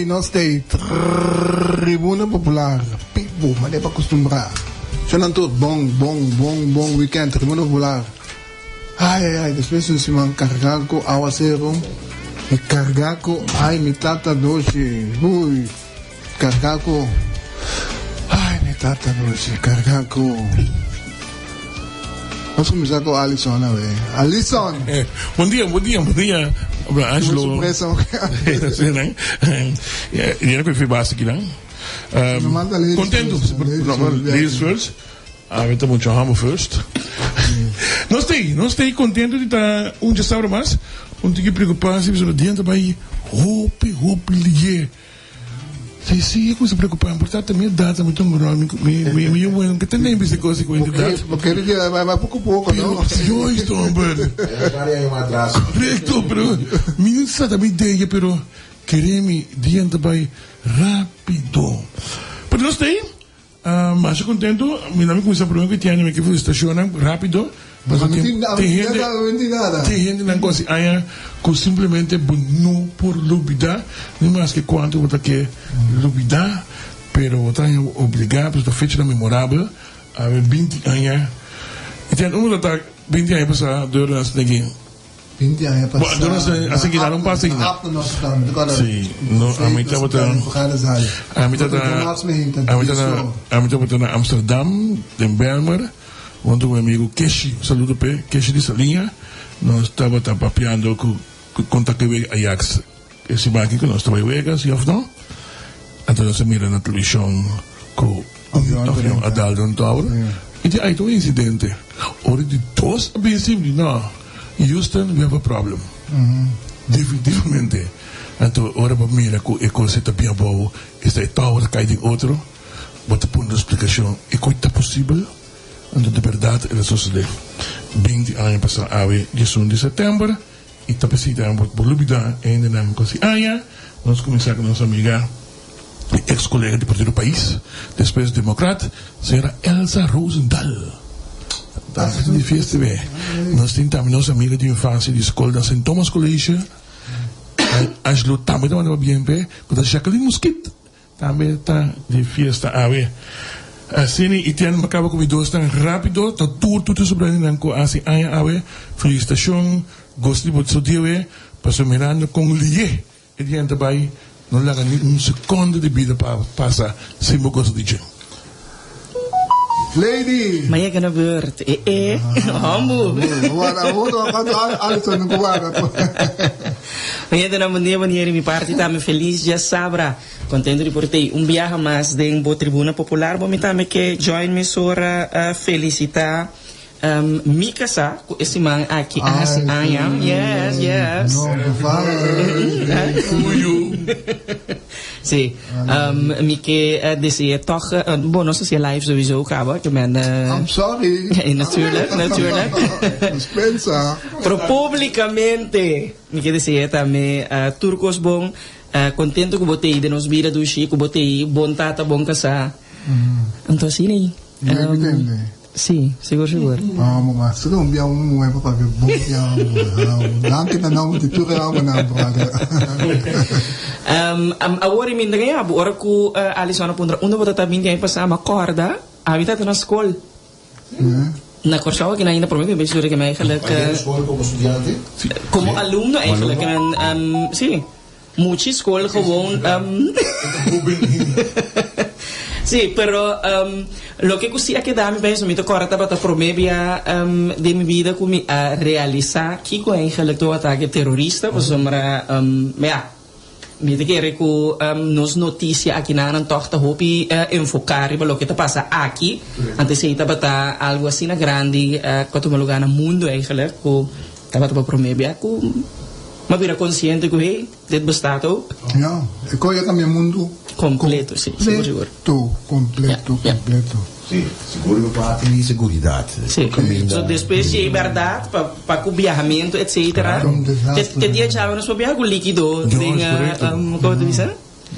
tey, nos tey. Tribuna Popular, Pitbull, manera pa costumbrá. Shonan tur, bon, bon, bon, bon weekend, Tribuna Popular. Ai, ai, ai, despues di un siman cargá cu awacero y cargá cu, ai, mi tata doshi, ui, cargá cu, ai, mi tata doshi, cargá cu. Nos cuminsa cu Alison awe. Alison! Bon dia, bon dia, bon dia, Angelo. Sorpresa, ok. Sí, nan. Yena cu e base aki nan. Normal ta ladies Contento. first, ladies Normal, first, ladies first. Awe ta mucho humble first. Nos ta ei, nos ta ei contento di ta un djasabra mas. Un tiki preocupa si pasobra dia ta bay hopi, hopi liye. Si, si, e cuminsa preocupa, por ta ta mi edad ta mi ta un grond, mi, mi, mi, mi yu ke ta neem bisa cos di cu edad. Bo kere di bay bay poco poco, no? Pero, juist, homber. Correcto, pero mi no sa ta mi idea, pero kere mi dia ta bay rapido. Pero nos ta ei. Masha contento, mi na mi cuminsa prome cu Etienne, mi ke felicitacionnan rapido, pasobra tin tin hende tin hendenan cu haci aña cu simplemente bo no por lubida, ni maske cuanto bo ta ke lubida, pero bo ta haña obliga pasobra ta fechanan memorabel, awe 20 aña, Etienne unda ta 20 aña pasa dor nan esaki? 20 aña Bo pasá. no sé, así que no pasa Na ainda. Apto nos ta, mi ta kòrda. Sí, no, a mi tabata, a mi tabata, a mi tabata, a mi tabata na Amsterdam, den Bijlmer, hunto ku mi amigu Keshi, un saludo p'e, Keshi di Saliña, nos tabata papiando ku kon ta ke wega Ajax e siman aki ku nos ta bai wega, si òf no. Anto nos a mira na televishon ku un avion a dal den un tower i di ai ta un insidente. Ora di dos a bin si, mi di no, Houston we have a problem. Definitivamente. Anto ora bo mira ku e kos ei ta bin abou, esta e tower ta kai den otro, bo ta pone un splikashon e ku ta posibel. Anto di bèrdat el a sosodé. 20 aña pasá awe 11 di sètèmber. I ta pesita bo por lubida e hendenan ku hasi aña. Nos kuminsá ku nos amiga i eks kolega di Partido Pais, despues Demokrat, señora Elsa Rozendal. Ta di fiesta be. Nos tin tambe nos amiga di infansia di skol na Sint Thomas College, Angelo tambe ta manda pabien p'e, ku ta Jacqueline Muskit. Tambe ta di fiesta awe. Asina i tian mi kaba ku mi dosnan rapido ta tur tur tur sobrantenan ku hasi aña awe felisitashon gosa di bo so dia awe pasobra mirando kon lié e dia ta bai no laga ni un sekondo di bida pa pasa sin bo gosa di dje. Lady! Ma yega na beurt. E e, hombu. Wara, hodo, Alison, ku wara. Mi hende nan bon dia, bon dia di mi parti tambe felis djasabra. Contento di por tei un biaha mas den bo Tribuna Popular. Bo mi tambe ke join mesora felicita mi casa cu e siman aki a haci aña. Yes, yes. Si, mi ke desea toch, bo nos hacia live sowieso caba, ke men. I'm sorry. Natuurlijk, natuurlijk. Dispensa. Pero publicamente mi ke desea tambe tur cos bon. Contento cu bo ta ei den nos bida dushi, cu bo ta ei bon tata, bon casá. Anto asina ei. Sí, sigur sigur. Amo ma, si un bia un muhe pa papia bon di amo. Danki na nomber di tur e hobennan, brother. Awor i minta gaña bo, ora cu Alison a puntra unda bo ta ta 20 aña pasá, mi a corda, ami ta ta na scol. Na Kòrsou aki nan ainda promé mi bes dura ke mi eigenlijk. Bai den skol komo studiante? Komo alumno eigenlijk en si muchi skol gewoon si pero loke ku si a keda mi pensa mi ta kòrda tabata promé bia den mi bida ku mi a realisá kiko eigenlijk ta un atake terorista pasobra ya. Mi ta kere ku nos notisia akinanan tòg ta hopi enfoká riba loke ta pasa aki. Anto esei tabata algu asina grandi ku a tuma lugá na mundu eigenlijk ku tabata pa promé bia ku mi a bira konsiente ku hey, dit bestaat ook. Ja, e koe a kambia mundu. Kompleto, si, sigur sigur. Kompleto, kompleto. Sí, sigur riba parti di seguridat. Sí. So despues dje bèrdat pa pa ku biahamentu etsetera, te te dia djawe nos por biaha ku likido den komo ta bisa?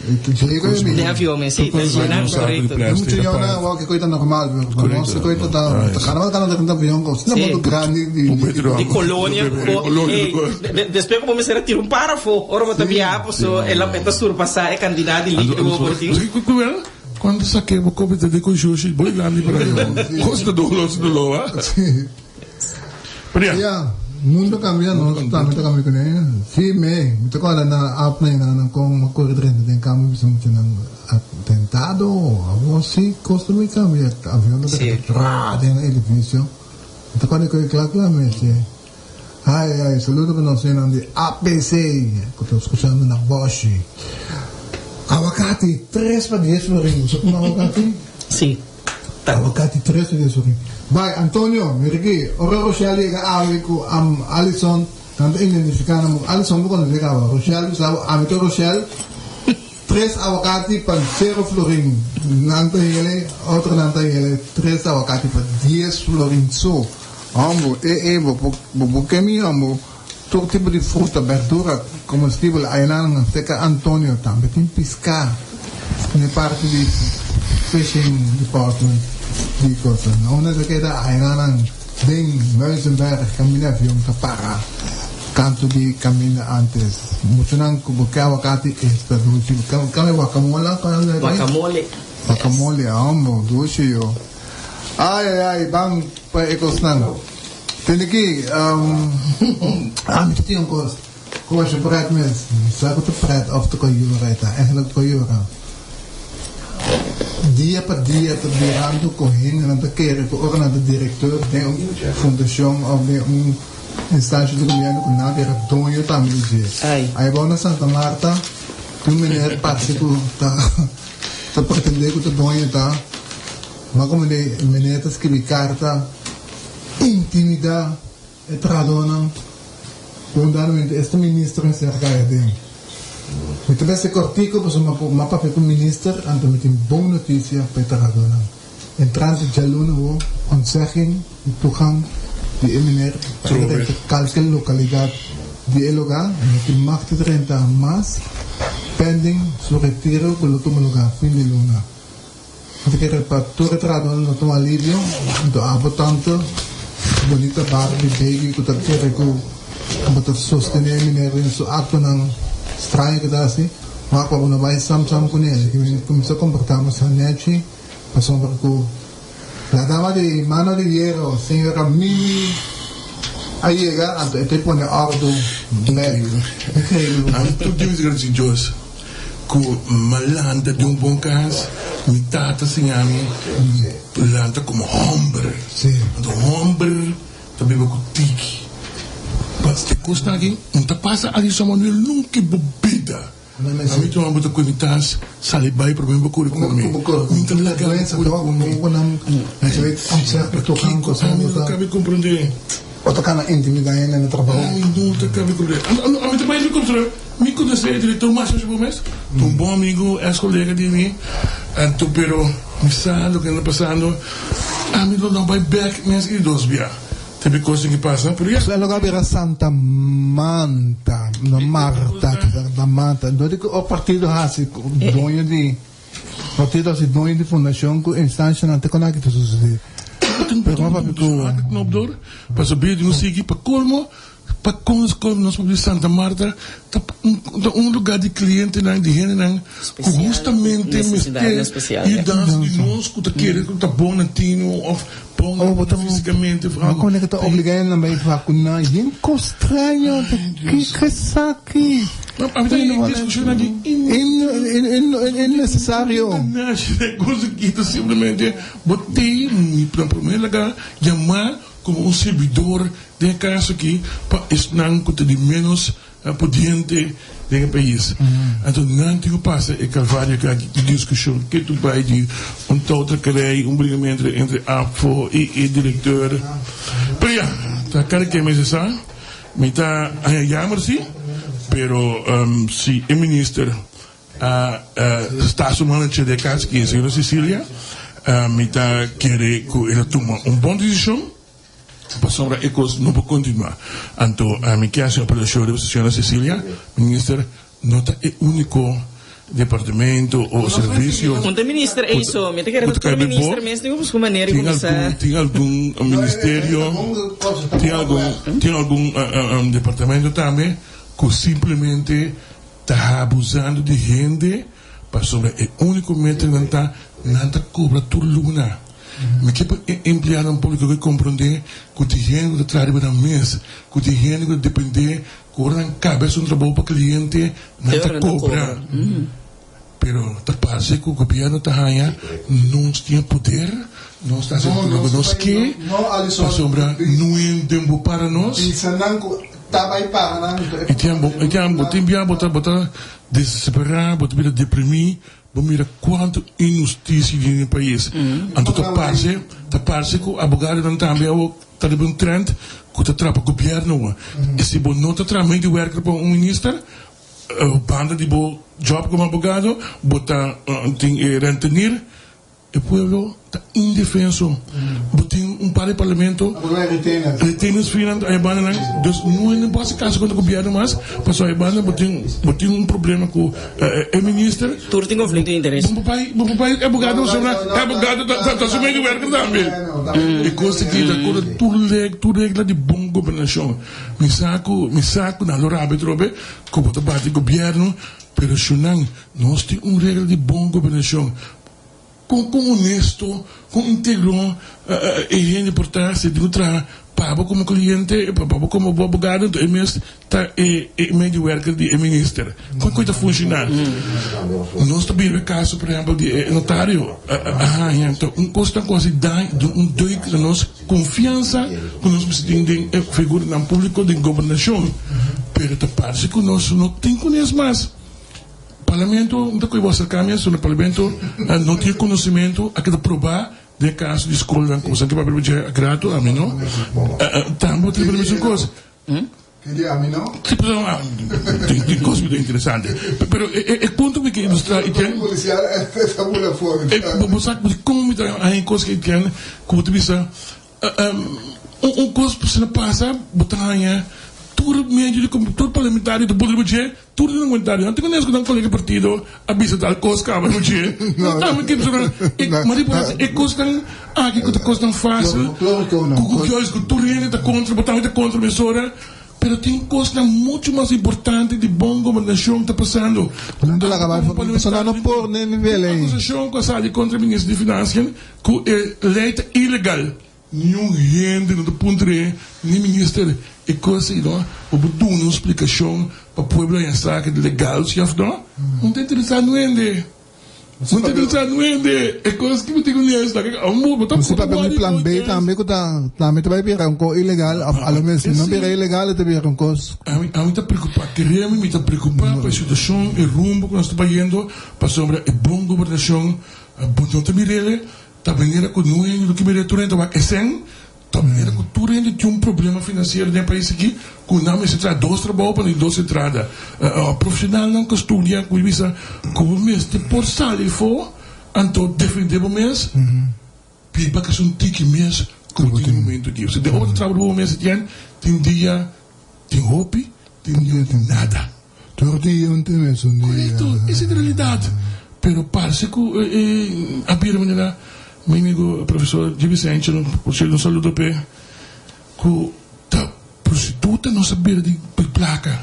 Den avion mes, si, ta llena, correcto. Mucho yona, wou ke koita normal, pero pa nos ke koita ta, ta kana kana drenta avion ko, sina moto grandi di Di colonia, despues ku bo mester a tira un párafo ora bo ta biaha, paso e la ta surpasá e kantidat di líkido ku bo por tin. Cuando saqué bo copi ta de con shushi, boy grandi por ahí. Cos ta dolo, si dolo, ha? Pero ya. Ya, mundo cambia, nos tambe ta cambia kuné. Sí, me, mi ta corda na app na nan con mi corre drenta den cama bisa mucha nan atentado, abo sí, cos ta muy cambia, avion ta tra den edificio. Mi ta corda koe cla cla mes, sí. Ai, ai, saludo pa nos hendenan di ABC ku ta skuchando na Boshi. Awakati, tres pa dies florin. Bo sa kuma awakati? Sí. Awakati tres pa dies florin. Bai, Antonio, mira aki, ora Rochelle yega awe ku Alison, nan ta identifiká nan. Alison bo konosé kaba. Rochelle bisa bo, ami ta Rochelle, tres awakati pa sero florin. Nan ta hele, otronan ta hele tres awakati pa dies florin so. Hombo, e e, bo por bo por ke mi hombo, tur tipo di fruta, berdura, comestibel, ayanan cerca Antonio tambe tin pisca n'e parti di fishing department di cosa. Na unda ta keda ayanan den Muizenberg caminda avion ta para canto di caminda antes. Muchanan cu bo ke awacati esta dushi. Cambia guacamola? Guacamole. Guacamole, hombo, dushi yo. Ai ai ai ban pa e kosnan. Tende ki ami ta tin un kos ku masha pret mes. Mi sa ku ta pret of ta koyura e ta. Eigenlijk koyura. Dia pa dia ta birando ku hendenan ta kere ku ora nan ta direkteur den un fundashon of den un instansha di gobierno ku nan bira doño tambe di dje. Ai bou na Santa Marta tin un meneer parse ku ta ta pretende ku ta doño ta. Ma como de meneer ta scribi carta intimida e trahadornan cu un dado momento esta minister mester a caya den. Mi ta beste cortico pasobra mi a papia cu minister anto mi tin bon noticia pa e trahadornan. Entrante djaluna awo ontzegging di toegang di e meneer pa e drenta calke localidad di e lugar no tin mag di drenta mas pending su retiro cu lo tuma lugar fin di luna. Mi ta kere pa tur e trahadónan ta tuma alivio, anto abo tanto bunita Barbie baby ku ta kere ku bo ta sostené meneer den su aktonan straño ku ta hasi, wak pa bo no bai sam sam kuné. Mi kuminsá komportá masha nèchi pasobra ku la dama di mano di hierro, señora Mimi a yega, anto e ta pone òrdu bèk. Inkreibel. Ami tur dia mi ta gradisí Dios. Ku m'a lanta den un bon kas, mi tata siña mi lanta komo hòmber. Anto hòmber ta biba ku tiki. Pa e kosnan aki no ta pasa Alison Manuel nunka e bo bida. Ami tuma bo ta kue mi tas sali bai promé bo kore ku mi. Mi ta laga bo kore ku mi. Pakiko ami no ta kabe komprondé. Bo ta kana intimidá hende na trabou. Ami no ta kabe komprondé. Ami ta bai mi komprondé. Mi konosé e direktor mas masha bo mes. Ta un bon amigu, ex kolega di mi. Anto pero mi sa loke nan ta pasando. Ami lo no bai bek mes i dos bia. Ta e kosnan ki pasa, pero ya. E loke a bira Santa Manta, no Marta, Santa Manta. Dor di ku o partido hasi doño di partido hasi doño di fundashon ku instanshanan te kon aki ta susedé. Pero kuma papia ku. Knop dor, pasobra bida di un sigui pa kolmo. Pa kon skol nos por bisa Santa Marta ta ta un lugar di clientenan, di hendenan cu justamente mester yudansa di nos cu ta kere cu ta bon na tino of bon fisicamente of algo. Con ta obliga hendenan bay vacuna? Yen cos straño ta kiko esaki? A mi ta e discusionnan di Innecesario. Cos aki ta simplemente bo tin na primer lugar yama como un sirbidor Den e kaso aki pa esnan ku ta di ménos podiente den e pais. Anto nan tin ku pasa e kalvario aki di diskushon ke tu bai di un toutrakerij, un bringamentu entre APFO i e direkteur. Pero ya, ta kada ken mester sa. Mi ta haña yamer si, pero si e minister a sta su manager di e kas aki, señora Cecilia, mi ta kere ku el a tuma un bon desishon. Pasobra e kos no por kontinuá. Anto ami ke hasi un apelashon riba señora Cecilia, Minister no ta e úniko. departamento o servisio. Un ta minister ei so, mi ta kere ta tur minister mes tin ku busca un manera di kuminsá. Tin algun ministerio, tin algun, tin algun departamento tambe ku simplemente ta abusando di hende pasobra e úniko meta nan ta nan ta kobra tur luna. Mi ke pa e empleadonan públiko ke komprondé ku tin hende ku ta traha riba nan mes, ku tin hende ku ta dependé ku ora nan kaba esun trabou pa kliente nan ta kobra. Pero ta parse ku gobièrnu ta haña nos tin e poder, nos ta hasi loke nos ke, pasobra nuen den bo para nos. I tin bo tin bia bo ta bo ta desesperá, bo ta bira deprimí, bo mira kuantu inhustisia tin den e pais. Anto ta parse ta parse ku abogadonan tambe awor ta riba un trend ku ta trapa gobièrnu awor. I si bo no ta traha medewerker pa un minister, Banda di bo job como abogado, bo ta tin e rentenier, e pueblo ta indefenso. Bo tin un par di parlamento, retainers fee nan aya banda nan, dus no hende por haci caso contra gobierno mas, pasobra aya banda bo tin bo tin un problema cu e minister. Tur tin conflicto di interes. Bo por bay bo por bay abogado pasobra e abogado ta su medewerker tambe. E cos aki ta contra tur regla di bon gobernacion. Mi sa cu mi sa cu nan lo rabia atrobe cu bo ta bati gobierno, pero shunan nos tin un regla di bon gobernacion. Con con honesto, con integro e hende por ta si e tin cu traha pa bo como cliente, pa bo como bo abogado, enton e mes ta e e medewerker di e minister. Con cu e ta funciona? Nos ta bira e caso por ehempel di e notario a haña, enton un cos ta cu haci daño, un deuk na nos. Konfiansa ku nos mester tin den e figuranan públiko den gobernashon, pero ta parse ku nos no tin kunes mas. Parlamento, mi ta kohe bo aserká mi asuntu, parlamento no tin e konosementu a keda probá den e kaso di skolnan ku boso a papia dje grato, ami no. Tambe bo ta riba e mesun kos. Ke di ami no? Si, pero tin kos ku ta interesante. Pero e punto mi ke ilustrá i ten. Polisial ta bula for. Bo sa kon mi ta haña kos ke ken ku bo ta bisa un kos ku asina pasa bo ta haña tur medio di tur parlamentario ta bula riba dje. Tur den comentario, nan tin ku nan colega partido a bisa tal cos caba no dje. No ta mi kipso nan e ma di por e cosnan aki cu ta cosnan facil cu cu juist cu tur hende ta contra bo tambe ta contra mesora pero tin cosnan mucho mas importante di bon gobernacion ta pasando. Nan ta laga bai pasobra nan no por n'e nivel ei. Acusacion cu a sali contra minister di Financiën cu e ley ta ilegal. Niun hende no ta puntr'é, ni minister, e kos ei no. Bo por duna un splikashon pa pueblo haña sa ke ta legal si òf no? No ta interesá nun hende. No ta interesá nun hende. E kos ki bo tin ku nes ta ke amo bo ta Si papia ku plan B tambe ku ta tambe ta bai bira un kos ilegal òf alo mes si no bira ilegal e ta bira un kos. Ami ami ta preokupá, keremi mi ta preokupá pa e situashon, e rumbo ku nos ta bayendo pasobra e bon gobernashon bo no ta mir'el. Ta manera ku no hende lo ke mira tur hende ta wak esen, ta manera ku tur hende tin un problema finansiero den e pais aki ku nan mester traha dos trabou pa tin dos entrada. Profesionalnan ku studia ku bisa ku bo mester por sali afó anto defende bo mes, biba ku esun tiki mes ku bo tin e momento aki. Pasobra den otro trabou di bo mes tin tin dia tin hopi, tin dia tin nada. Tur dia un tin mesun dia. Korekto, esa ta realidat. Pero parse ku e a bira manera mi amigo profesor Jimmy Sancho, por sierto un saludo p'e, ku ta prostituta nos a bira di plaka.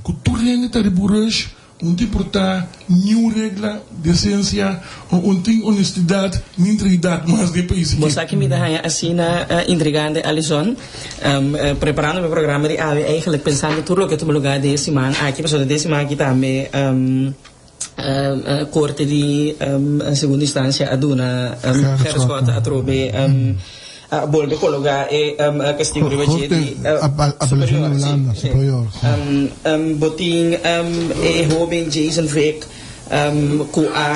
Ku tur hende ta riba un rush, un tin por ta niun regla, desensia, un tin honestidat ni integridat mas den e pais aki. Bo sa ki mi ta haña asina intrigante, Alison? Preparando mi programa di awe eigenlijk pensando tur loke a tuma lugar den e siman aki, pasobra den e siman aki tambe Corte di Segunda Instancia a duna Gerrit Schotte atrobe a bolbe cologa e castigo riba dje di Superior, si, si. Bo tin e hoben Jason Vick ku a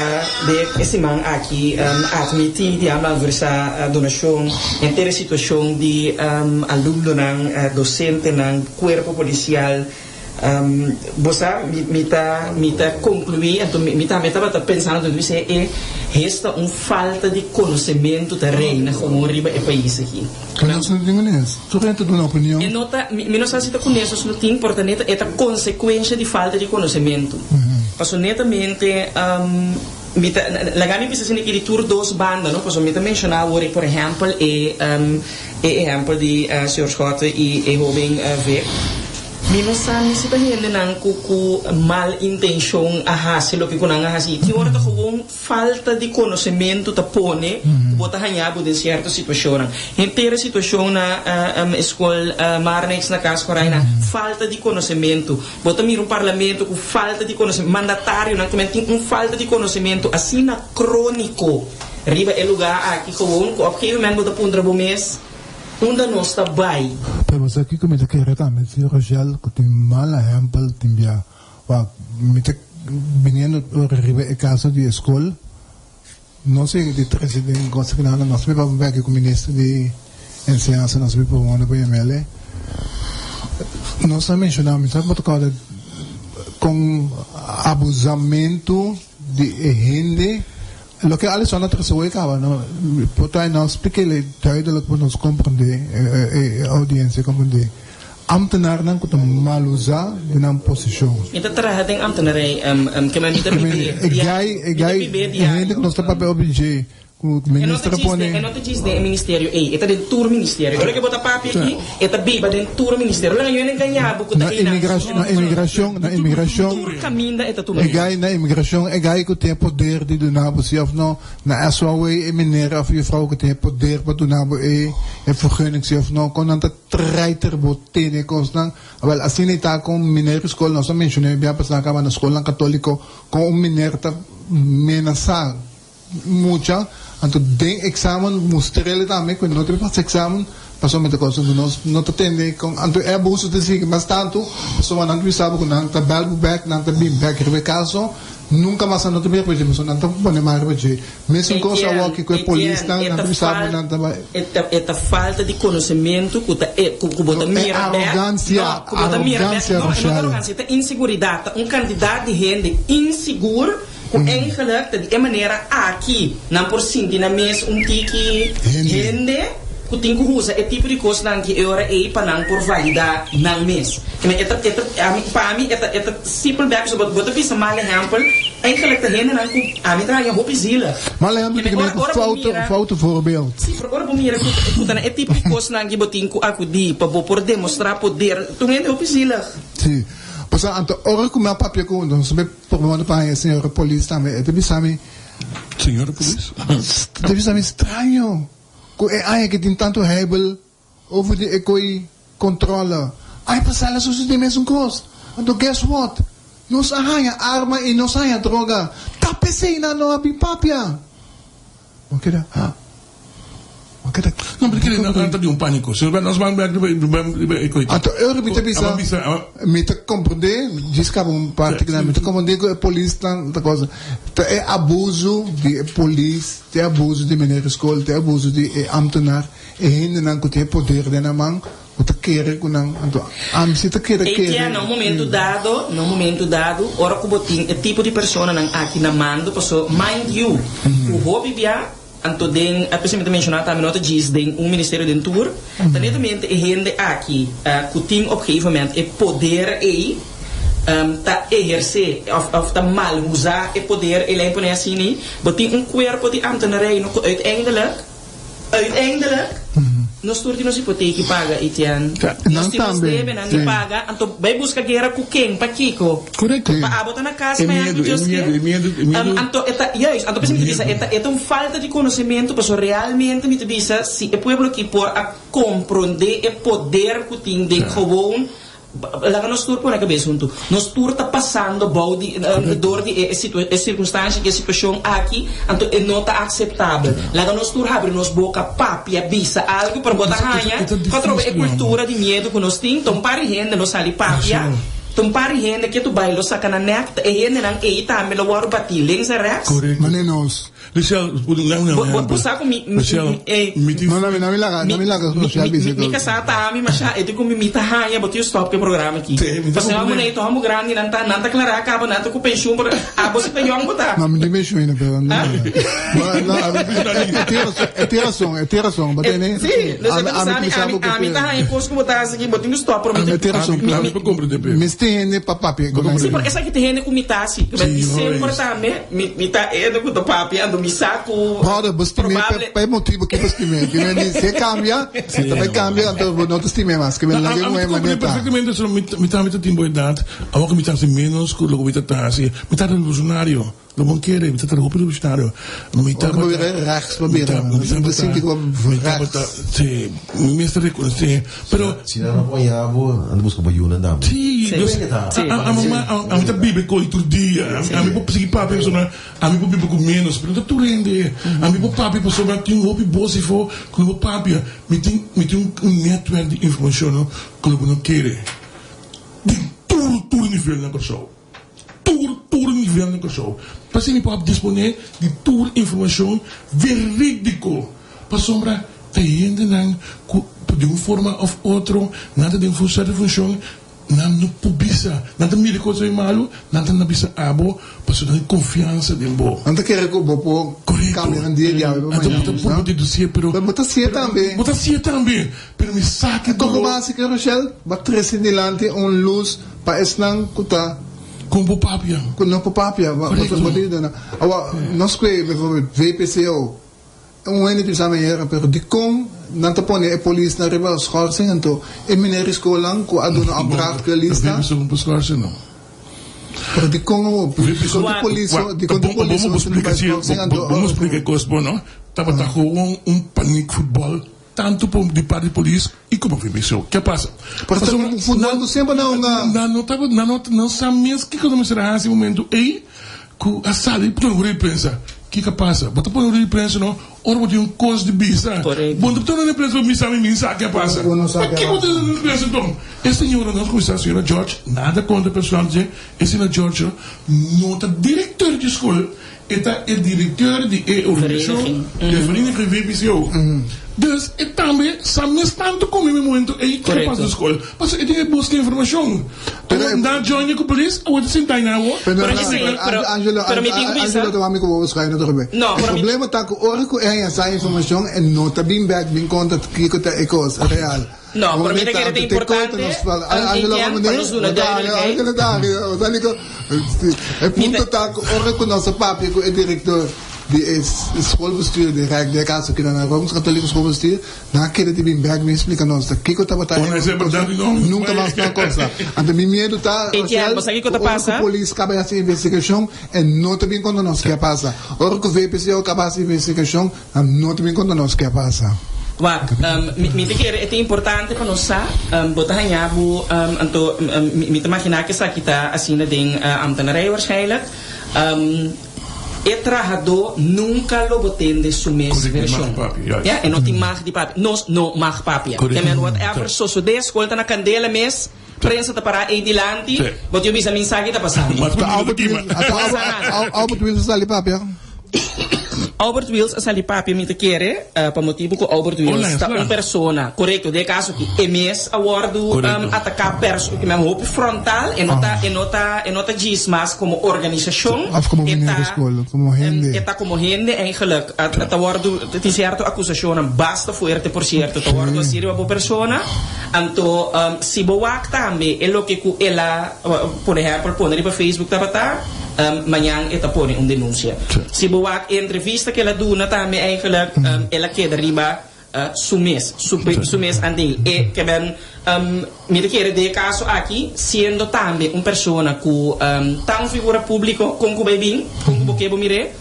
den e siman aki atmití di a malversá donashon, henter e situashon di alumnonan, dosentenan, kuerpo polisial. Bo sa, mi ta mi ta konkluí, anto mi tambe tabata pensando anto mi bisa e hesta un falta di konosementu ta reina gewoon riba e pais aki. Nos no tin kunes. Tur hende ta duna opinion. E no ta, mi no sa si ta kunes nos no tin, por ta neta e ta konsekuensha di falta di konosementu. Paso netamente mi ta laga mi bisa asina ki di tur dos banda no paso mi ta menciona awor por ehempel e e ehempel di señor Schotte y e hoben Vic. Mi no sa ni si ta hendenan ku ku mal intenshon a hasi loke ku nan a hasi. Tin ora ta gewoon falta di konosementu ta pone ku bo ta haña bo den sierto situashonnan. Henter e situashon na e skol Marnix na Cas Coraina, falta di konosementu. Bo ta mira un parlamento ku falta di konosementu, mandatarionan ku men tin un falta di konosementu asina króniko riba e lugá aki gewoon ku op gegeven moment bo ta puntra bo mes, Unda nos ta bai? Pero sa kiko mi ta kere tambe si Rochelle ku tin mal ehempel tin bia wak mi ta biniendo ora riba e kaso di e skol no si di trese den kos kinana nos mi papia beki ku minister di enseñansa nos mi promono pa yamele nos a menshona mi sa bo ta kòrda kon abuzamentu di e hende. Loke Alison a trese hoy caba no por ta no splik'e duidelijk pa nos comprende e audiencia comprende ambtenaarnan cu ta malusa di nan posicion. Mi ta traha den ambtenarij ke mi ta bibe E guy e guy e hende cu nos ta papia over dje cu minister a pone. E no ta djis den e ministerio ey e ta den tur ministerio ora ke bo ta papia aki e ta biba den tur ministerio lo nan engaña bo cu ta Na imigracion na imigracion na imigracion tur caminda e ta tuma e guy na imigracion e guy cu tin e poder di duna bo si of no na SOAW e meneer of juffrouw cu tin e poder pa duna bo e e vergunning si of no con nan ta traiter bo tene cosnan awel asina e ta con meneer school nos a menciona e bia pasa caba na schoolnan catolico con un meneer ta menasa Mucha, anto den examen mustrele tambe cu no ta pasa examen pasobra mi ta cosa cu nos no ta tende con anto e abuso ta sigui mas tanto pasobra nan ta bisa bo cu nan ta bel bo bek nan ta bin bek riba e caso nunca mas nan no ta bin riba dje pasobra nan ta pone mas riba dje mesun cos awoki cu e polisnan nan ta bisa bo nan ta bai. E ta falta di conocemento cu ta e cu bo ta mira bek no cu bo ta mira bek no e no ta arogancia e ta inseguridad ta un cantidad di hende insegur. Ku eigenlijk ta di e manera aki nan por sinti nan mes un tiki hende ku tin ku usa e tipo di kosnan ki e ora ei pa nan por validá nan mes. E ta, e ta, ami, pa mi e ta, e ta simpel bek pasobra bo ta bisa mal ehèmpel, eigenlijk ta hendenan ku ami ta haña hopi zielig. Mal ehèmpel ta kende ku foute, foute voorbeeld. Sí, pero ora bo mira ku, ku ta na e tipo di kosnan ki bo tin ku akudí pa bo por demostrá poder, ta un hende hopi zielig. Sí. Pasobra anto ora ku mi a papia ku nos Por manda pa haña señora polis tambe e ta bisa mi. Señora polis? E ta bisa mi straño cu e aña ki tin tanto heibel over di e coy controle. Aña pasa la sucede mesun cos. Anto guess what? Nos a haña arma y nos a haña droga. Ta pesey nan no a bin papia. Bo keda, ha? Bo keda. No, pero kere nan ta di un panico. Si nos ban bek riba riba e koito. Anto ora mi ta bisa, mi ta comprende, djis caba un parti kinan, mi ta comprende cu e polisnan ta cosa. Ta e abuso di e polis, ta e abuso di meneer di school, ta e abuso di e ambtenaar, e hendenan cu tin e poder den nan man. Bo ta kere ku nan, anto ami si ta kere kere. Etienne, na un momento dado, na un momento dado, ora ku bo tin e tipo di personanan aki na mando, paso mind you, ku hopi bia, anto den, esei mi ta menshoná tambe, no ta djis den un ministerio den tur, ta netamente e hende aki ku tin op gegeven moment e poder ei, ta ehersé òf òf ta malhuzá e poder ei, laat mi pone asina, bo tin un kuerpo di ambtenarij no ku uiteindelijk, Uiteindelijk, nos tur tin nos hipoteki paga, Etienne. Nos tin nos debenan di paga, anto bai buska guera ku ken? Pakiko? Korekto. Pa abo ta na kas mañana ku Dios ke? Anto e ta, juist, anto p'esei mi ta bisa, e ta, e ta un falta di konosementu, pasobra realmente mi ta bisa, si e pueblo aki por a komprondé e poder ku tin den gewoon Laga nos tur pone kabes huntu. Nos tur ta pasando bou di dor di e e sirkunstansha di e situashon aki, anto e no ta akseptabel. Laga nos tur habri nos boka, papia, bisa algu, pero bo ta haña ku atrobe e kultura di miedu ku nos tin, ta un par di hende lo sali papia, ta un par di hende ke tu bai lo saka nan nèk, ta e hendenan ei tambe lo wòrdu batí links en rèks. Mane nos. Luciel, Bo sa ku mi, Luciel, mi tin. No, no, mi laga, mi laga Luciel bisa. Mi kasá ta ami masha e tin ku mi mi ta haña bo tin stop ku e programa aki. Pasobra bo nei ta hopi grandi nan ta nan ta klará kaba nan ta ku penshun pero abo si ta yòn bo ta. No, mi tin penshun ainda pero no. No, e tin rason, e tin rason, bo tene. Si, Luciel ta bisa mi ami ami ta haña kos ku bo ta hasi aki bo tin ku stop pero mi tin. E tin rason. Mi por komprende. Mester hende pa papia. Si, pero esaki ta hende ku mi ta hasi. Mi semper tambe. Mi ta ene ku ta papia anto mi sa ku Brother, bo stim'é probable. pa e motibu ke bo stim'é. Ke men di, si e kambia, e ta bai kambia, anto bo no ta stim'é mas. Ke men No, laga a e mi muhé ta komprendé manera ta. perfektamente, so mi mi tambe ta tin bo edat, awor ku mi ta hasi ménos ku loke mi ta ta hasi. Mi ta revolucionario, lo bon kere, mi ta traha hopi revolucionario. Mi Ora ku bo tabata, bira rechts, bo mi bira, ta, mi bo tabata, sinti ku bo mi tabata, rechts. sí, mi mester rekonosé, pero. Si nan no apoyá bo, nan ta buska bo yunan tambe. Sí, Sí. dus, Sí. a, a, mama, a, ami ta biba ku tur dia. Ami por sigui papia pasobra ami por biba ku ménos, pero no ta tur hende. Ami por papia pasobra tin hopi bos afó ku no por papia. Mi tin, mi tin un netwerk di informashon ku lo bo no kere. Di tur, tur nivel na Kòrsou. Tur, tur nivel na Kòrsou. P'esei mi por a disponé di tur informashon verídiko. Pasobra ta hendenan ku di un forma òf otro nan ta den un sierto funshon, nan no por bisa. Nan ta mira kos bay malu, nan ta na bisa abo pasobra nan tin konfiansa den bo. Nan ta kere ku bo por kambia nan dia di awe pa Anto mañana. bo ta por dedusié pero. Pero bo ta sié tambe. Bo ta sié tambe, pero mi sa ki Koko doló. básiko, Rochelle, bo a trese dilanti un lus pa esnan ku ta. Kon bo papia. Ku no por papia. Bo ta yuda nan. Awa, nos kue, bijvoorbeeld, VPCO. Un hende bisa mi ayera, pero dikon nan ta pone e polisnan riba schorsing anto e meneer di skolnan ku a duna opdracht ku e lista? VPCO no por schorsing no. Pero dikon awor? Dikon di polis dikon di polis Bo splika si bo splika e kos bo no tabata gewoon un paniek futbol tantu pa di parti di polis i komo VPCO. Ke pasa? Pero ta un futbol ku semper nan hunga. Nan no tabata nan no nan sa mes kiko nan mester a hasi e momento ei. Ku a sali pone un rueda di prensa. Kiko a pasa? Bo ta pone un rueda di prensa no ora bo tin un kos di bisa. Bo no ta pone un rueda di prensa pa bisa mi mi sa ke a pasa. Pakiko bo ta pone un rueda di prensa anto? E señora nos kuminsá señora George, nada kontra personal dje, e señora George no ta direktor di skol, e ta e direktor di e organisashon, di e vereniging VPCO. Dus e tambe sa mes tantu ku mi mi momento ei ke a pasa na skol. Pasobra e tin e buska informashon. Pero na join ku polis awor ta sinta aina awor. Pero Pero esei, pero, Angelo, pero mi tin ku bisa. Angelo ta wami ku bo busca aina otro be. No, E pero mi problema ta ku ora ku e haña sa informashon e no ta bin bek bin konta kiko ta e kos real. No, pero mi ta kere ta importante, Angelo Etienne, pa nos duna duidelijkheid. Angelo ta Angelo E punto ta ku ora ku nos a papia ku e direktor di e schoolbestuur di Rijk den e kaso kina na Rooms Katoliko Schoolbestuur Nan a kere di bin bek bin splika nos ta kiko tabata e cosa, nunka mas nan cosa. Anto mi miedu ta, Etienne, Rochelle, bo sa kiko ta ku ora ku pasa? polis kaba hasi investigashon e no ta bin konta nos ke a pasa. Ora ku VPCO kaba hasi investigashon nan no ta bin konta nos ke a pasa. Wak, mi ta kere e ta importante pa nos sa, bo ta haña bo, anto mi ta magina ku esaki ta asina den ambtenarij waarschijnlijk. E trahadó nunka lo bo tende su mes vershon. Ya, e no tin mag di papia. Nos no mag papia. Te men whatever sosodé, skol ta na kandela mes, prensa ta pará ei dilanti, bo tin bisa minsaki ta pasando. Albert Wiels a sali papia? Albert Wiels a sali papia mi ta kere pa motibu ku Albert Wiels ta un persona, korekto, den e kaso aki e mes a wòrdu ataká pers hopi frontal, e no ta e no ta e no ta djis mas komo organisashon, Of komo e meneer di ta skol, komo hende. e ta komo hende eigenlijk a ta wòrdu tin sierto akusashonnan basta fuerte por sierto ta wòrdu hasi riba bo persona, anto si bo wak tambe e loke ku el a por ehèmpel pone riba Facebook tabata mañan e ta pone un denunsia. Si bo wak e entrevista ku el a duna tambe eigenlijk el a keda riba su mes, su mes andil. E ke ben mi ta kere den e kaso aki siendo tambe un persona ku ta un figura públiko kon ku bai bin, kon ku bo ke bo mir'é,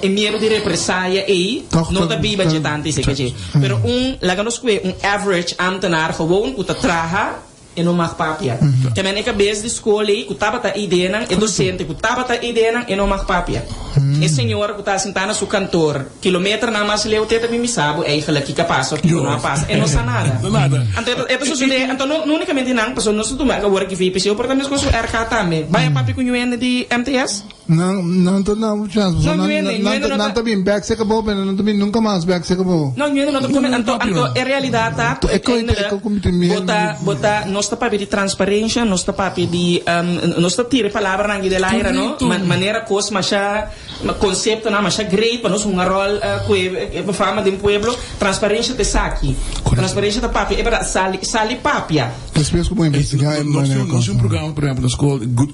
e miedu di represaya ei no ta biba dje tantu esei ke dje. Pero un, laga nos kue un average ambtenaar gewoon ku ta traha. E no mag papia. Te men e kabes di skol ei ku tabata ideanan, e dosente ku tabata ideanan, e no mag papia. E señora ku ta sintá na su kantor kilometernan mas leu te ta bin bisa bo eigenlijk kiko a pasa of kiko no a pasa. E no sa nada. Anto e ta sosodé, anto no únikamente nan, pasobra nos ta tuma awor aki VPC, por ta meskos ku RK tambe. Bai a papia ku ñuende di MTS? Nan nan ta na un chance pasobra nan nan nan ta nan ta bin bek serka bo pero nan ta bin nunka mas bek serka bo. No, ñuende no ta come anto anto e realidad ta cu uiteindelijk bo ta bo ta nos ta papia di transparencia nos ta papia di nos ta tira e palabranan aki del aire no manera cos masha conceptonan masha great pa nos hunga rol cu e fama den pueblo transparencia ta esaki transparencia ta papia e berdad sali sali papia. Despues ku bo investigá e manera Nos tin un programa, por ehempel, na skol, good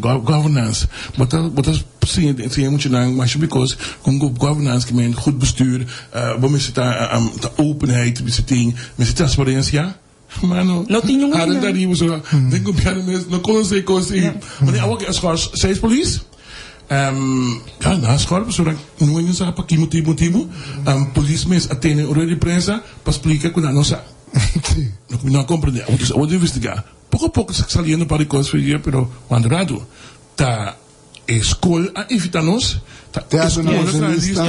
governance. Bo ta bo ta siña siña e muchanan masha bikos kon good governance ke men goed bestuur, bo mester ta ta openheid mester tin, mester transparencia. Mano, No tin ningun haren ta riba so den gobierno mes no konosé e kos ei. Wanneer awor ke a schors seis polis, ja, nan a schors pasobra no hende sa pa ki motibu motibu. Polis mes a tene un rueda di prensa pa splika ku nan no sa. No a comprende. Awor dus awor di investiga. Poco a poco sa saliendo par di cos for pero cuando rato ta e school a invita nos, ta e school a traha lista,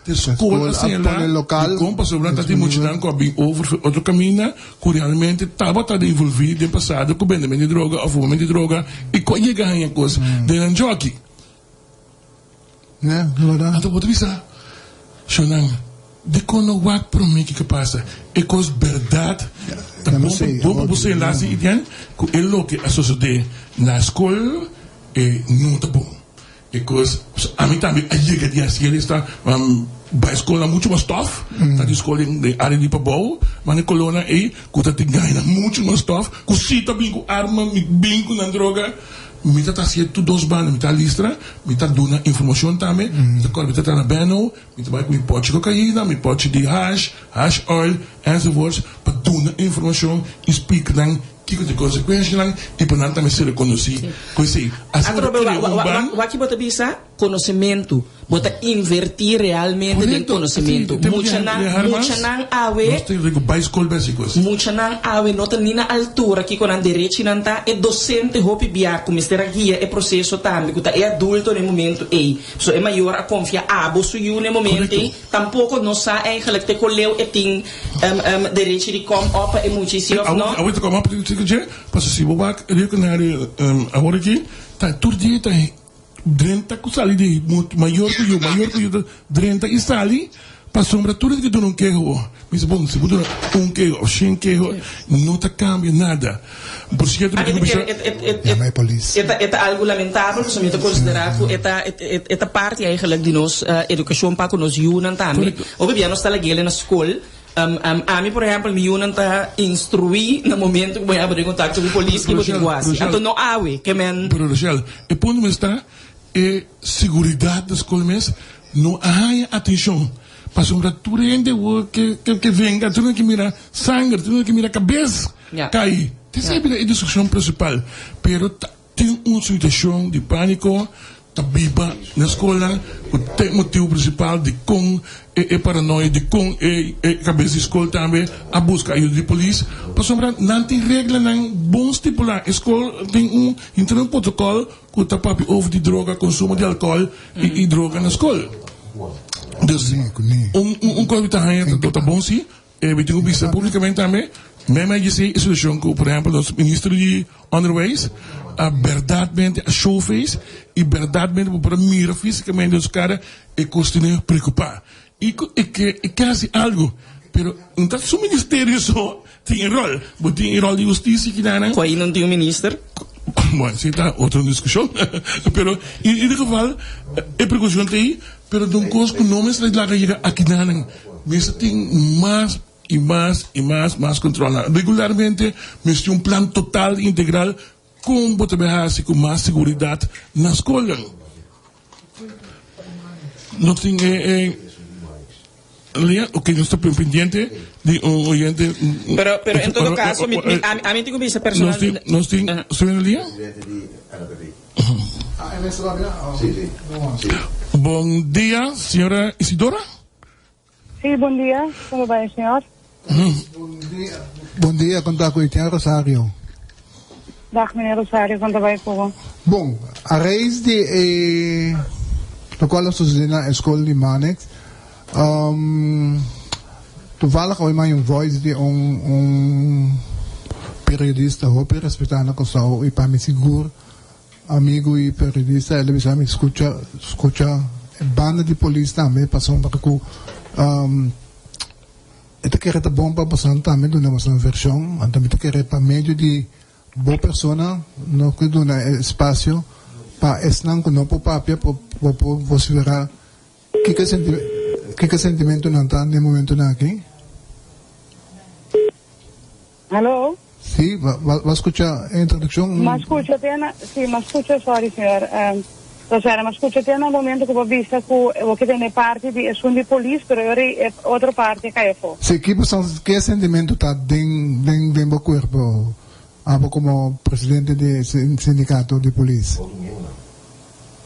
ta e school a señala dicon pasobra ta tin muchanan cu a bin over for otro caminda cu realmente tabata envolvi den pasado cu bendemento di droga of fumamento di droga y cu a yega haña cos den nan joki. Anto bo ta bisa, Shonnan, dikon no wak promé kiko pasa? E kos bèrdat ta bon pa bon pa bo sela si Etienne ku e loke a sosodé na skol e no ta bon. E kos, ami tambe a yega di hasi el esta bai skolnan muchu mas tòf, ta di skol den área di pabou, ma na e kolónan ei ku ta tin gaina muchu mas tòf, ku si ta bin ku arma, mi bin ku nan droga. Mi ta ta hacié tur dos banda, mi ta listra, mi ta duna informacion tambe, mi ta core, mi ta traha na Benno, mi ta bai cu mi pochi cocaina, mi pochi di hash, hash oil, enzovoorts, pa duna informacion y splica nan kico ta e consecuencianan y pa nan tambe ser reconoci cu esey. Asina bo ta crea un ban. Wak bo ta bisa? Conocemento. Bo ta inverti realmente den conocemento. Muchanan, muchanan awe. Nos tin rico bai scol basico. Muchanan awe no ta ni na altura kico nan derechinan ta. E docente hopi bia cu mester a guia e proceso tambe, cu ta e adulto na e momento ey. So e mayor a confia abo su yu na e momento ey, tampoco no sa eigenlijk te con leu e tin derechi di kom op pa e mucha y si of no. Awe ta kom op dje, pasobra si bo wak Rio Canario awor aki, ta tur dia ta. Drenta ku sali di mayor ku yu, mayor ku yu ta drenta i sali pasobra tur esaki duna un keho. Mi bisa bon, si bo duna un keho of shen keho no ta kambia nada. Por sierto mi tin ku bisa. Yama e polis. E ta algu lamentabel pasobra mi ta konsiderá ku e ta e ta parti eigenlijk di nos edukashon pa ku nos yunan tambe. Hopi bia nos ta lag'el na skol. Ami por ehempel mi yunan ta instruí na momento ku bo yaba den kontakto ku polis ki bo tin ku hasi. Anto no awe ke men. Pero Rochelle, e punto mes ta e seguridat na skol mes no a haña atenshon pasobra tur hende awor ke ke venga tur hende ke mira sanger tur hende ke mira kabes kai. Esei bira e diskushon prinsipal pero ta. Tin un situashon di pániko ta biba na skolnan ku ta e motibu prinsipal dikon e paranoia, dikon e kabes di skol tambe a buska ayuda di polis, pasobra nan tin reglanan bon stipulá. E skol tin un hinter un protokòl ku ta papia over di droga, konsumo di alkòl i droga na skol. Dus un kos mi ta haña ta bon si E mi tin ku bisa públikamente tambe, mei dje si e situashon ku por ehèmpel nos minister di Onderwijs a bèrdatmente a show face i bèrdatmente bo por a mira físikamente den su kara e kos tene preokupá i ku e ke e ke hasi algu pero no ta su ministerio so tin e ròl, bo tin e ròl di hustisia kidanan. Ku ainda no tin un minister. Bueno, esei ta otro diskushon pero in ieder geval e prekupashon ta ei pero ta un kos ku no mester laga yega akidanan. Mester tin mas y mas y mas mas controlnan. Regularmente mester tin un plan total y integral con bo ta bay haci cu mas seguridad na scolnan. Nos tin e e línea, ok, nos ta pendiente di un oyente. Pero, pero en todo caso, mi, mi, ami, ami tin cu bisa personal. Nos tin, nos tin, estoy en la línea? Bon dia, señora Isidora. Sí, bon dia. Como bai, señor? Bon dia, con ta cu Etienne Rosario. Dag meneer Rosario, con ta bay cu bo? Bon, a reis di e locual a sucede na e scol di Marnix, toevallig hoy maya un voice di un un periodista hopi respeta na Curaçao y pa mi sigur amigo y periodista, el a bisa mi scucha scucha e banda di polis tambe pasobra cu E ta kere ta bon pa bosonan tambe duna bosonan vershon, anto mi ta kere pa medio di bo persona nos por duna e espasio pa esnan ku no por papia por por vosiferá kiko kiko sentimentunan ta den momentunan aki. Hallo. Sí, bo a scucha e introduccion? M'a scucha te na, sí, m'a scucha, sorry señor Rosario, m'a scucha te na momento cu bo bisa cu bo ke tene parti di esun di polis, pero e ora e otro parti a cay afo. Sí, ki bo ke sentimento ta den den den bo cuerpo, abo como presidente di sindicato di polis?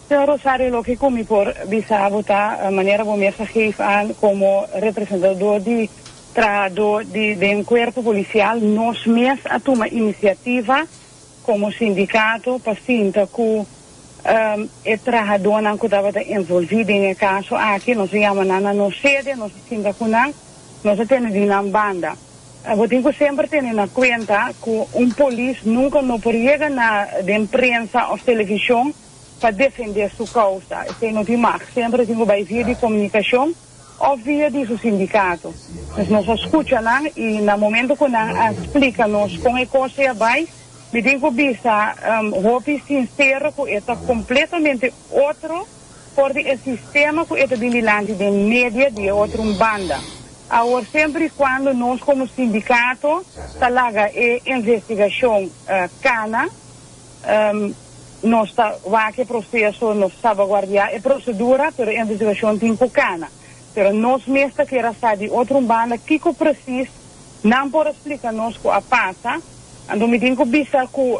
Señor Rosario, loke cu mi por bisa bo ta, manera bo mes a geef aan como representador di Trahadó di den kuerpo polisial nos mes a tuma inisiativa komo sindikato pa sinta ku e trahadónan ku tabata envolví den e kaso aki. Nos a yama nan na nos sede, nos a sinta ku nan, nos a tene di nan banda. Bo tin ku semper tene na kuenta ku un polis nunka no por yega na den prensa òf televishon pa defendé su kousa. Esei no tin mag. Semper e tin ku bai via di komunikashon. Of via di su sindikato. Pues nos a skucha nan i na momento ku nan a splika nos kon e kos ei a bai, mi tin ku bisa hopi sinsero ku e ta kompletamente otro for di e sistema ku e ta bin dilanti den media di e otro un banda. Awor semper i kuando nos komo sindikato ta laga e investigashon kana, Nos ta wak e proseso, nos salvaguardiá e prosedura, pero e investigashon tin ku kana. Pero nos mes ta kier a sa di otro un banda kiko presis nan por a splika nos ku a pasa. Anto mi tin ku bisa ku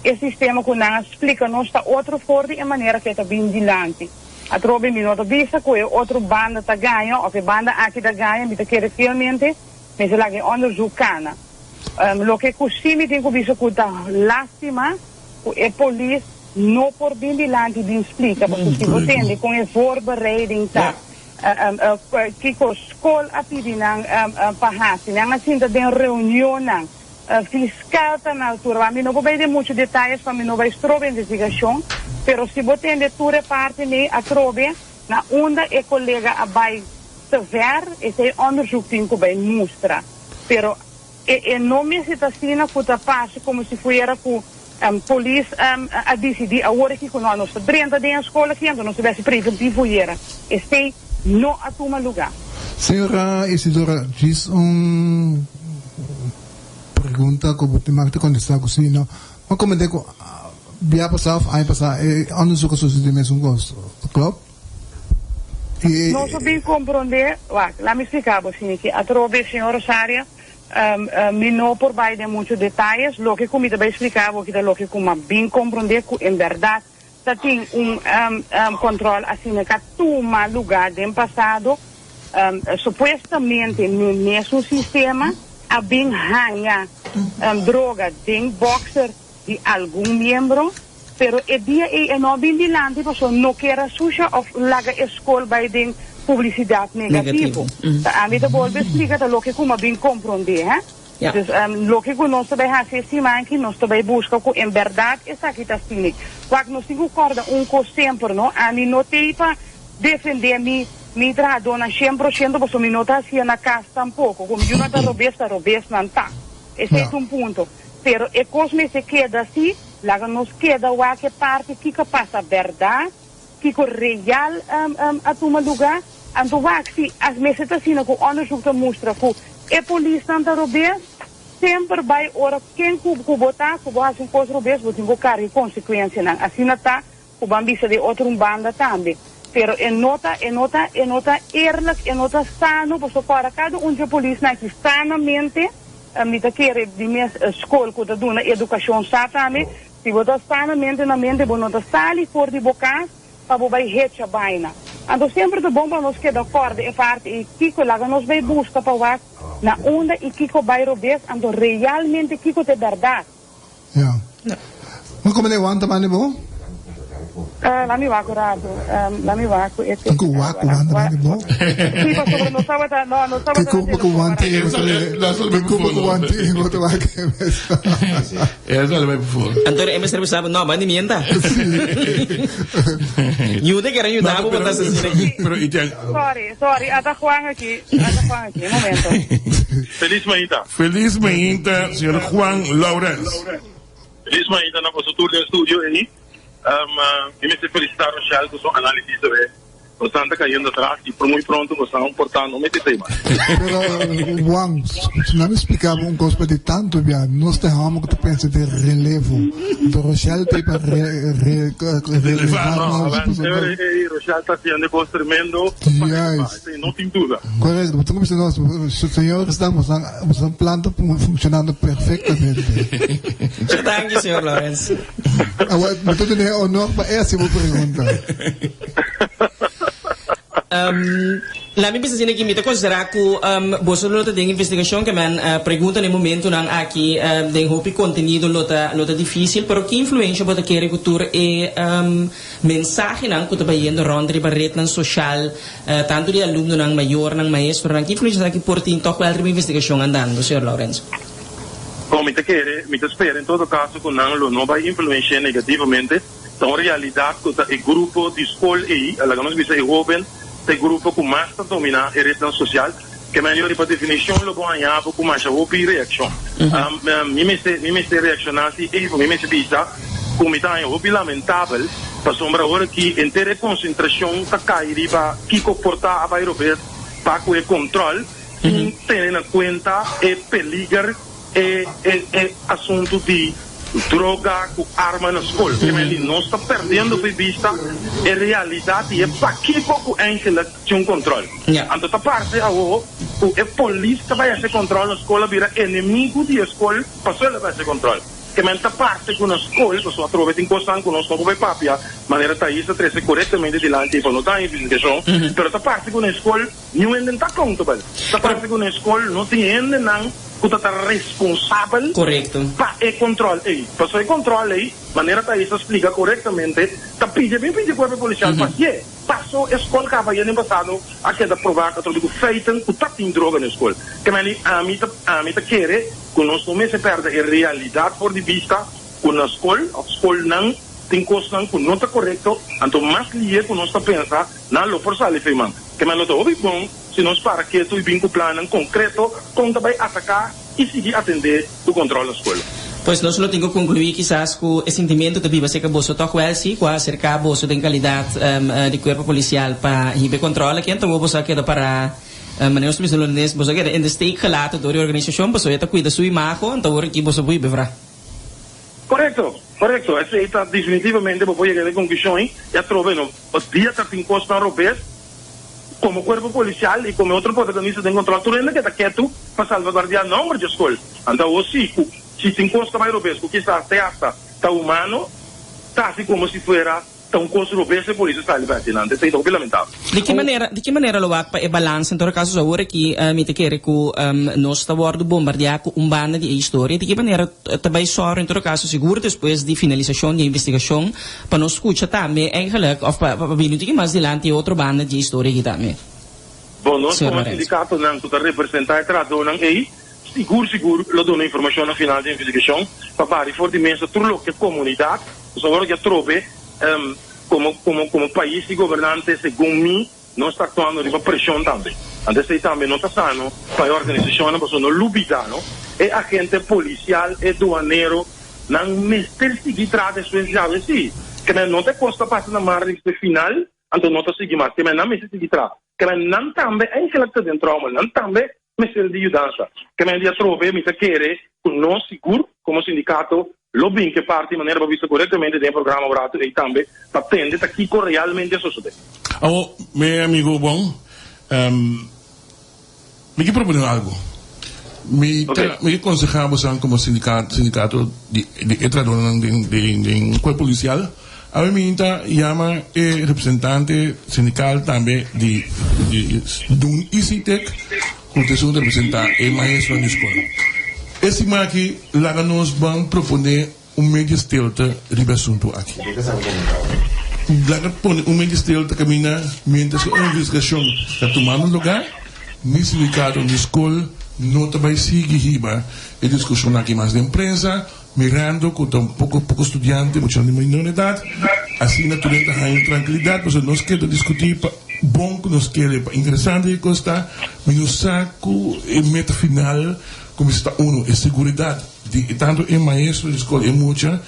e sistema ku nan a splika nos ta otro for di e manera ku e ta bin dilanti. Atrobe mi no ta bisa ku e otro banda ta gaña òf e banda aki ta gaña, mi ta kere fielmente mester laga e onderzoek kana. Loke ku sí mi tin ku bisa ku ta lástima ku e polis no por bin dilanti bin splika pasobra si bo tende kon e voorbereiding ta, kiko skol a pidi nan pa hasi, nan a sinta den reunionnan, fiskal ta na altura. Wak mi no por bai den muchu detayes pa mi no bai stroba investigashon, pero si bo tende tur e parti nei atrobe na unda e kolega a bai te ver, esei onderzoek tin ku bai mustra. Pero e e no mester ta asina cu ta parce como si fuera cu polis a dicidi awor aki cu no, nos ta drenta den e school aki anto nos ta besi preventivo yera. Esey no a tuma lugar. Señora Isidora, djis un pregunta cu bo tin mag ta contesta cu si no. Bo a comente cu bia pasa of aña pasa e onderzoek a sucede mesun cos, klopt? Nos a bin comprende, wak, laat mi splica bo, Siniki, atrobe, señor Rosario, mi no por bay den mucho detayes, loke cu mi ta bay splica bo aki ta loke cu m'a bin comprende cu en berdad ta tin un control asina ca tuma lugar den pasado, supuestamente n'e mesun sistema a bin haya droga den boxer di algun miembro. Pero e dia ei e no a bin dilanti pasobra no kier a susha of laga e skol bai den publisidat negativo. Ta ami ta bolbe splika ta loke ku mi a bin komprondé, hè. Dus loke ku nos ta bai hasi e siman aki nos ta bai buska ku en bèrdat esaki ta asina. Wak nos tin ku kòrda un kos semper no, ami no t'ei pa defendé mi mi trahadónan shen por shento pasobra mi no ta hasia na kas tampoko. Ku mi yunan ta robes ta robes nan ta. Esei ta un punto. Pero e kos mester keda si. Laga nos keda wak e parti kiko a pasa bèrdat, kiko real a tuma lugá. Anto wak si a mester ta asina ku onderzoek ta mustra ku e polisnan ta robes, semper bai ora ken ku ku bo ta ku bo hasi un kos robes bo tin ku karga e konsekuensianan. Asina ta ku ban bisa di otro un banda tambe. Pero e no ta e no ta e no ta eerlijk, e no ta sano pasobra kòrda kada un dje polisnan aki sanamente. Mi ta kere di mes skol ku ta duna edukashon sa tambe, si bo ta sanamente na mente bo no ta sali for di bo kas pa bo bai hecha baina. Anto semper ta bon pa nos keda kòrda e parti ei kiko laga nos bai buska pa wak na unda i kiko bai robes anto realmente kiko ta e bèrdat. Ja. Ma como ne wanta mane bo? La mi wak un rato. La mi wak ku e te. Ku wak wanta mane bo? Sí, pasobra no tabata, no, no tabata Ki kumpa ku wanta e bo ta Ki kumpa ku wanta e bo ta wak e mes. E sali bai pafó. Anto e mester bisa bo, no, mandi mienta. Yuda kere yuda bo, bo ta asesina aki. Pero i ten. Sorry, sorry, ata Juan aki, ata Juan aki, un momento. Feliz mainta. Feliz mainta, señor Juan Laurens. Feliz mainta na boso tur den studio ei. Mi mester felicita Rochelle cu su analisis awe. Bosan ta cayendo atras y muy pronto bosan por ta no mete esey mas. Pero Juan, si nan mi splica bo un cos pa di tanto bia, nos ta hòmber cu ta pensa den relevo. Anto Rochelle ta pa releva nos. Pasobra. Ey, Rochelle ta haciendo e cos tremendo. Juist. Esey no tin duda. Correcto, bo ta cuminsa nos, señor esnan bosan bosan plan ta funcionando perfectamente. Mucho danki, señor Lawrence. Awor, mi ta tene honor pa e haci bo pregunta. Laat mi bisa asina aki, mi ta considera cu boso lo ta den investigacion, ke men pregunta na e momentonan aki den hopi contenido lo ta lo ta dificil, pero ki influencia bo ta kere cu tur e mensahenan cu ta bayendo rond riba rednan social, tanto di alumnonan, mayornan, maestronan, ki influencia esaki por tin toch wel riba investigacion andando, señor Lourens? Bon, mi ta kere, mi ta spera en todo caso cu nan lo no bay influencia negativamente. Ta un realidat ku ta e grupo di skol ei, laga nos bisa e hóben, ta e grupo ku mas ta dominá e retnan sosial. Ke men yori pa definishon lo bo haña bo ku masha hopi reakshon. Mi mester mi mester reakshoná si ei, mi mester bisa ku mi ta haña hopi lamentabel pasobra ora ki henter e konsentrashon ta kai riba kiko por ta a bai robes pa ku e kontròl sin tene na kuenta e peliger E e asuntu di droga ku arma na skol. Ke men di nos ta perdiendo fo'i bista e realidat di e pakiko ku eingelik tin un kontrol. Anto ta parse awo ku e polis ta bai hasi kontrol na skol a bira enemigu di e skol pasobra el a bai hasi kontrol. Ke men ta parse ku na skol pasobra atrobe tin kosnan ku nos no por bai papia manera Thais a trese korektamente dilanti pa no daña investigashon pero ta parse ku na e skol Niun hende no ta accountable. Ta parse ku na e skol no tin hendenan ku ta ta responsabel pa e control ei. Pasobra e control ei, manera Thais a splika korektamente, ta pidi bin pidi kuerpo polisial pa hasié. Paso e skol kaba ayer den pasado a keda probá ku atrobe ku feiten ku ta tin droga na e skol. Ke mei ami ta ami ta kere ku nos no mester pèrdè e realidat for di bista ku na skol òf skolnan tin kosnan ku no ta korekto, anto mas lihe ku nos ta pensa Nan lo por sali fe man. Ke men lo ta hopi bon si nos para ketu i bin ku plannan konkreto kon ta bai ataká i sigui atendé ku kòntròl na skol. Pues nos lo tin ku konkluí kisas ku e sintimentu ta biba serka boso tòg wèl si ku a aserká boso den kalidat di kuerpo polisial pa hiba e kòntròl aki anto boso a keda pará manera nos ta bisa na holandes boso a keda in de steek gelaten dor e organisashon pasobra e ta kuida su imago anto awor aki boso por hiba e vra. Korekto, korekto. Esei ta definitivamente bo por yega na e konklushon ei i atrobe no. Os dia ta tin kosnan robes, komo kuerpo polisial i komo e otro protagonista den kontrol tur hende ke ta ketu pa salvaguardiá nòmber dje skol. Anto awor si ku si tin kos ta bai robes ku kisas te asta ta humano, ta hasi komo si fuera ta un kos robes e polis a sali pa hasi nan. Esei ta hopi lamentabel. Di ki manera di ki manera lo wak pa e balansa? En todo kaso awor aki mi ta kere ku nos ta wòrdu bombardiá ku un banda di e historia. Di ki manera ta bai sòru en todo kaso sigur despues di finalisashon di e investigashon Pa nos scucha tambe eigenlijk, of pa pa bini un tiki mas dilanti e otro banda dje historia aki tambe. Bon, nos Señor komo Lorenzo. sindikatonan ku ta representá e trahadónan ei, sigur sigur lo duna informashon na final di investigashon pa bari for di mesa tur loke komunidat, pasobra ora ku a trobe komo komo komo pais i gobernante segun mi, Nos ta actuando riba presion tambe. Anto esey tambe no ta sano pa e organisacionnan pasobra no lubida no e agente policial, e duanero nan mester sigui traha despues di awe si. Ke men no ta e cos ta pasa na mar riba e final anto no ta sigui mas. Ke men nan mester sigui traha. Ke men nan tambe eigenlijk ta den trauma. Nan tambe mester di yudansa. Ke men di atrobe mi ta kere ku nos sigur komo sindikato lo bin ke parti manera bo bisa korektamente den e programa un ratu ei tambe pa tende ta kiko realmente a sosode. Awo, mi amigo bon, mi ke propone algo. Mi ta mi ke konseha bosan komo sindikato di e trahadornan den kuerpo polisial. Awe mi ta yama e representante sindikal tambe di Dun Isitek ku ta esun ta representá e maestronan di skol. E siman aki laga nos ban proponé. un media stilte riba e asuntu aki. Laga pone un media stilte kaminda mientras ku e investigashon ta tumando lugá, ni sindikato ni skol no ta bai sigui hiba e diskushon aki mas den prensa, mirando ku ta un poko poko studiante, muchanan di menor edat, asina tur hende ta haña un trankilidat pasobra nos keda diskutí pa bon ku nos kere, pa interesante e kos ta, mi no sa ku e meta final ku mester ta uno, e seguridat di tantu e maestro di skol, e mucha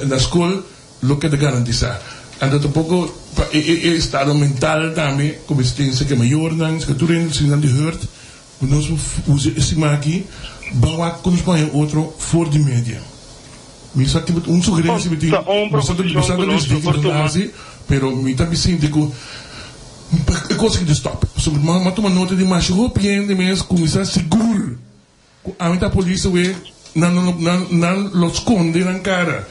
na skol lo keda garantisá. Anto tampoko pa e estado mental tambe ku mester tin serka e mayornan, serka tur hende si nan di hurt. Ku nos por usa e siman aki, ban wak ku nos por haña otro for di media. Mi sa ki un sugerensia mi tin, Ta un mi sa ta mi proposishon sa ku ta nos desdi lo ki por nos tuma. hasi, pero mi ta sinti ku e kos aki ta stòp. Pasobra mi a tuma nota di masha hopi hende mes kuminsá sigur ku ami ta polis awe, nan no nan nan lo skonde nan kara.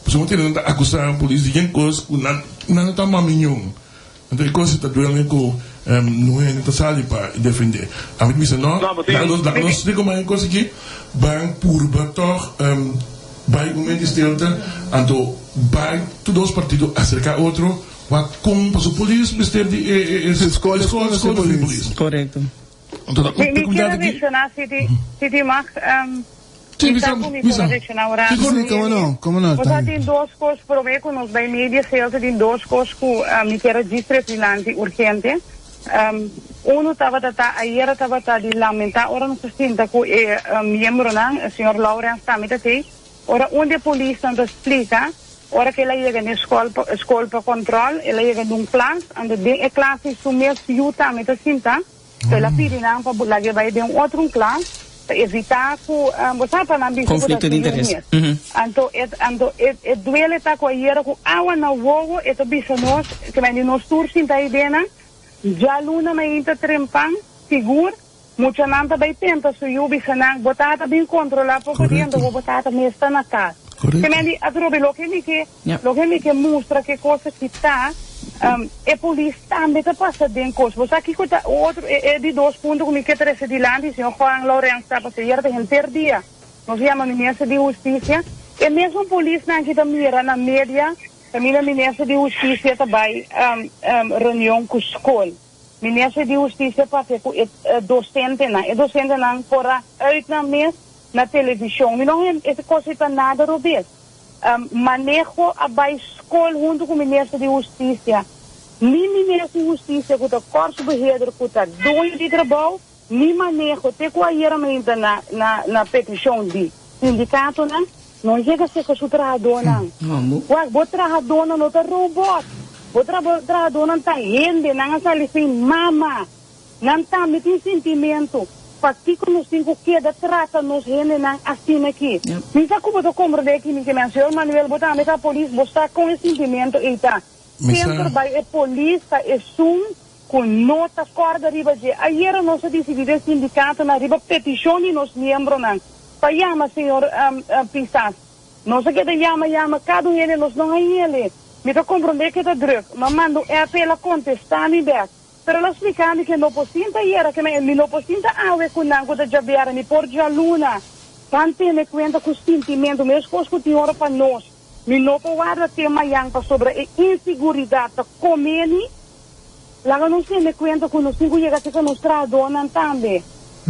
Pasobra mi tene nan ta akusá polis di yen kos ku nan nan no ta mamiñon. Anto e kos ta duel mi ku no hende ta sali pa defendé. Ami ta bisa no, No, bo tin. laga nos laga nos splika mas e kos aki, ban purba tòg bai un mente stilte, anto bai tur dos partido aserká otro, wak kon pasobra polis mester di e e e Skol skol konosé skol konosé polis. polis. Korekto. Anto ta un Mi mi peculiar kier aki. reacciona si ti si ti mag Sí, mi bisa, sa ku mi por bisa. reacciona un rato. Sí, sí, komo no, komo no, Bo sa Tania. tin dos kos prome ku nos bai media sales tin dos kos ku mi kier a djis tres dilanti urgente. Uno tabata ta ayera tabata di lamenta ora nos a sinta ku e miembronan, señor Lawrence tambe ta tei, ora un di e polisnan ta splika ora ku el a yega na e skol pa skol pa kòntròl, el a yega den un klas, anto den e klas ei su mes yu tambe ta sinta. El a pidi nan pa lag'é bai den un otro un klas pa evitá ku, bo sa, pa nan bisa ku ta Konflikto di su yu interes. mes. Anto e, anto e, e duele ta ku ayera ku awa na wowo e ta bisa nos, ke men di nos tur sinta ei den nan, djaluna mainta trempan, sigur, muchanan ta bai tenta su yu bisa nan, bo tata bin kontrolá poko dia, anto bo tata mes ta na kas. Ke men di, atrobe loke mi ke. Loke mi ke mustra ke cosa ki ta, e polis tambe ta pasa den cos. Bo sa kico ta otro, e di dos punto cu mi ke trece dilanti, señor Juan Lorenz ta pasa ayer ta henter dia nos yama minister di husticia, e mesun polisnan ki ta mira na media caminda minister di husticia ta bay reunion cu scol. Minister di Husticia papia cu e docentenan. E docentenan por a uit nan mes na television. Mi no hende e cos ei ta nada robes. Maneho a bai skol huntu ku Minister di Hustisia. Ni Minister di Hustisia ku ta korpsbeheerder ku ta doño di trabou, ni maneho te ku ayera mainta na na na petishon di sindikatonan no yega serka su trahadónan. Wak, bo trahadónan no ta robot. Bo trahadónan ta hende, nan a sali sin mama. Nan tambe tin sintimentu. Pakiko nos tin ku keda trata nos hendenan asina aki? Mi sa ku bo ta komprendé aki, mi ke men. Señor Manuel, bo tambe ta polis, bo sa kon e sintimentu ei ta. Semper bai e polis ta esun ku no ta kòrda riba dje. Ayera nos a disidí den sindikatonan riba petishon di nos miembronan pa yama señor Pisas. Nos a keda yama, yama kada un hende, nos no hañ'el. Mi ta komprendé ku e ta drùk. Mi a manda un app, el a kontestá mi bèk. Pero el a spliká mi ke no por sinta ayera, ke mi no por sinta awe ku nan ku ta djabièrnè, ni por djaluna. Ban tene kuenta ku sintimentu, meskos ku tin ora pa nos. Mi no por warda te mayan pasobra e insiguridat ta kome mi. Laga nos tene kuenta ku nos tin ku yega serka nos trahadónan tambe.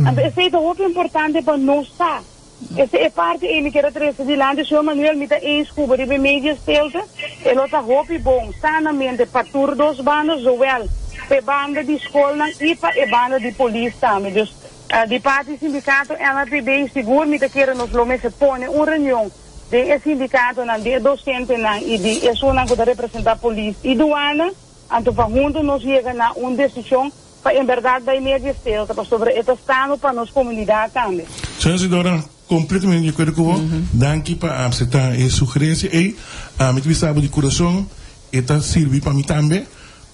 Anto esei ta hopi importante pa nos sa. Esta e parti ei mi kier a trese dilanti, Señor Manuel, mi ta eens cu bo riba e media stilte, e lo ta hopi bon, sanamente, pa tur dos banda, zowel pa e banda di scolnan y pa e banda di polis tambe. Dus, di parti sindicato MRPB, sigur mi ta kere nos lo mester pone un reunion den e sindicatonan, di e docentenan y di esunnan cu ta representa polis y duana, anto pa hunto nos yega na un decision. Pa en berdad bay media stilte pasobra e ta sano pa nos comunidad tambe. Señor Isidora, completamente di acuerdo cu bo. Danki pa acepta e sugerencia ey. Ami ta bisa bo di curason, e ta sirbi pa mi tambe,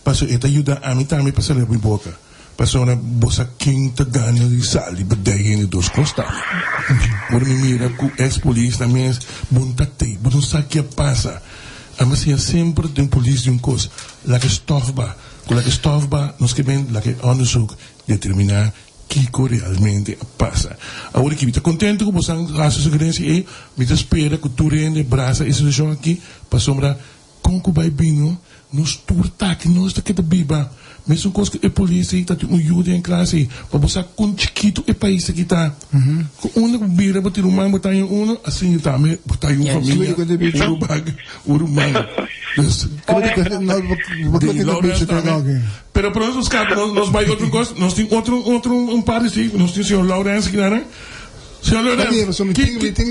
pasobra e ta yuda ami tambe pa sali mi boca. Pasobra bo sa ken ta gana di sali bedei hende dos cos tambe. Ora mi mira cu ex polisnan mes, bo no ta tey, bo no sa ke a pasa. Ami a siña semper den polis di un cos, laga stof ba. Ku lak e stòf ba, nos ke ben lak e ònderzoek determiná kiko realmente a pasa. Awor aki mi ta contento cu boso a haci sugerencia ey, mi ta spera cu tur hende brasa e situacion aki pasobra con cu bay bino nos tur ta aki, nos ta keda biba. Mesun cos cu e polis ey ta tin un yu den klas ey, pa bo sa con chikito e pais aki ta. Cu unda cu bira bo tin ruman bo ta haña uno, asina tambe bo ta haña un familia, un ruman, un ruman. Dus, di Lawrence tambe. Pero por nos busca, nos bay otro cos, nos tin otro, otro un par di si, nos tin señor Lawrence aki nan. Señor Lawrence, ki, ki, ki, ki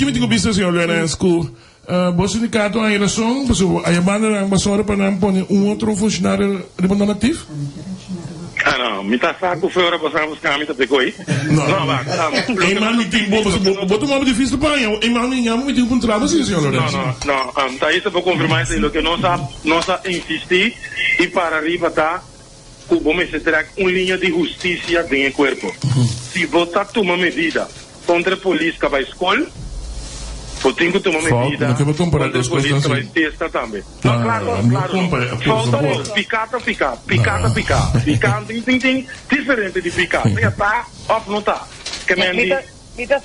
mi tin cu bisa señor Lawrence cu Bo sindikato a haña rason, pasobra a yamanda nan basora pa nan pone un otro funshonario riba nan aktif? Ah no, mi ta sa ku fe ora bo sa buska mi ta pekoi. No, e man mi tin bo, pasobra bo ta un homber difisil pa haña, e man mi ñama mi tin ku puntra bo si, señor Lorenzo. No, no, no, ta isa por konfirma esei, loke nos a nos a insistí i para riba ta ku bo mester trèk un liña di hustisia den e kuerpo. Si bo ta tuma medida Kontra e polis ka bai skol, bo tin ku tuma medida kontra e polis ka bai fiesta tambe. No, klaro, klaro no. Falta no, piká ta piká, piká ta piká. Piká tin tin tin diferente di piká, sea ta òf no ta. Ke men di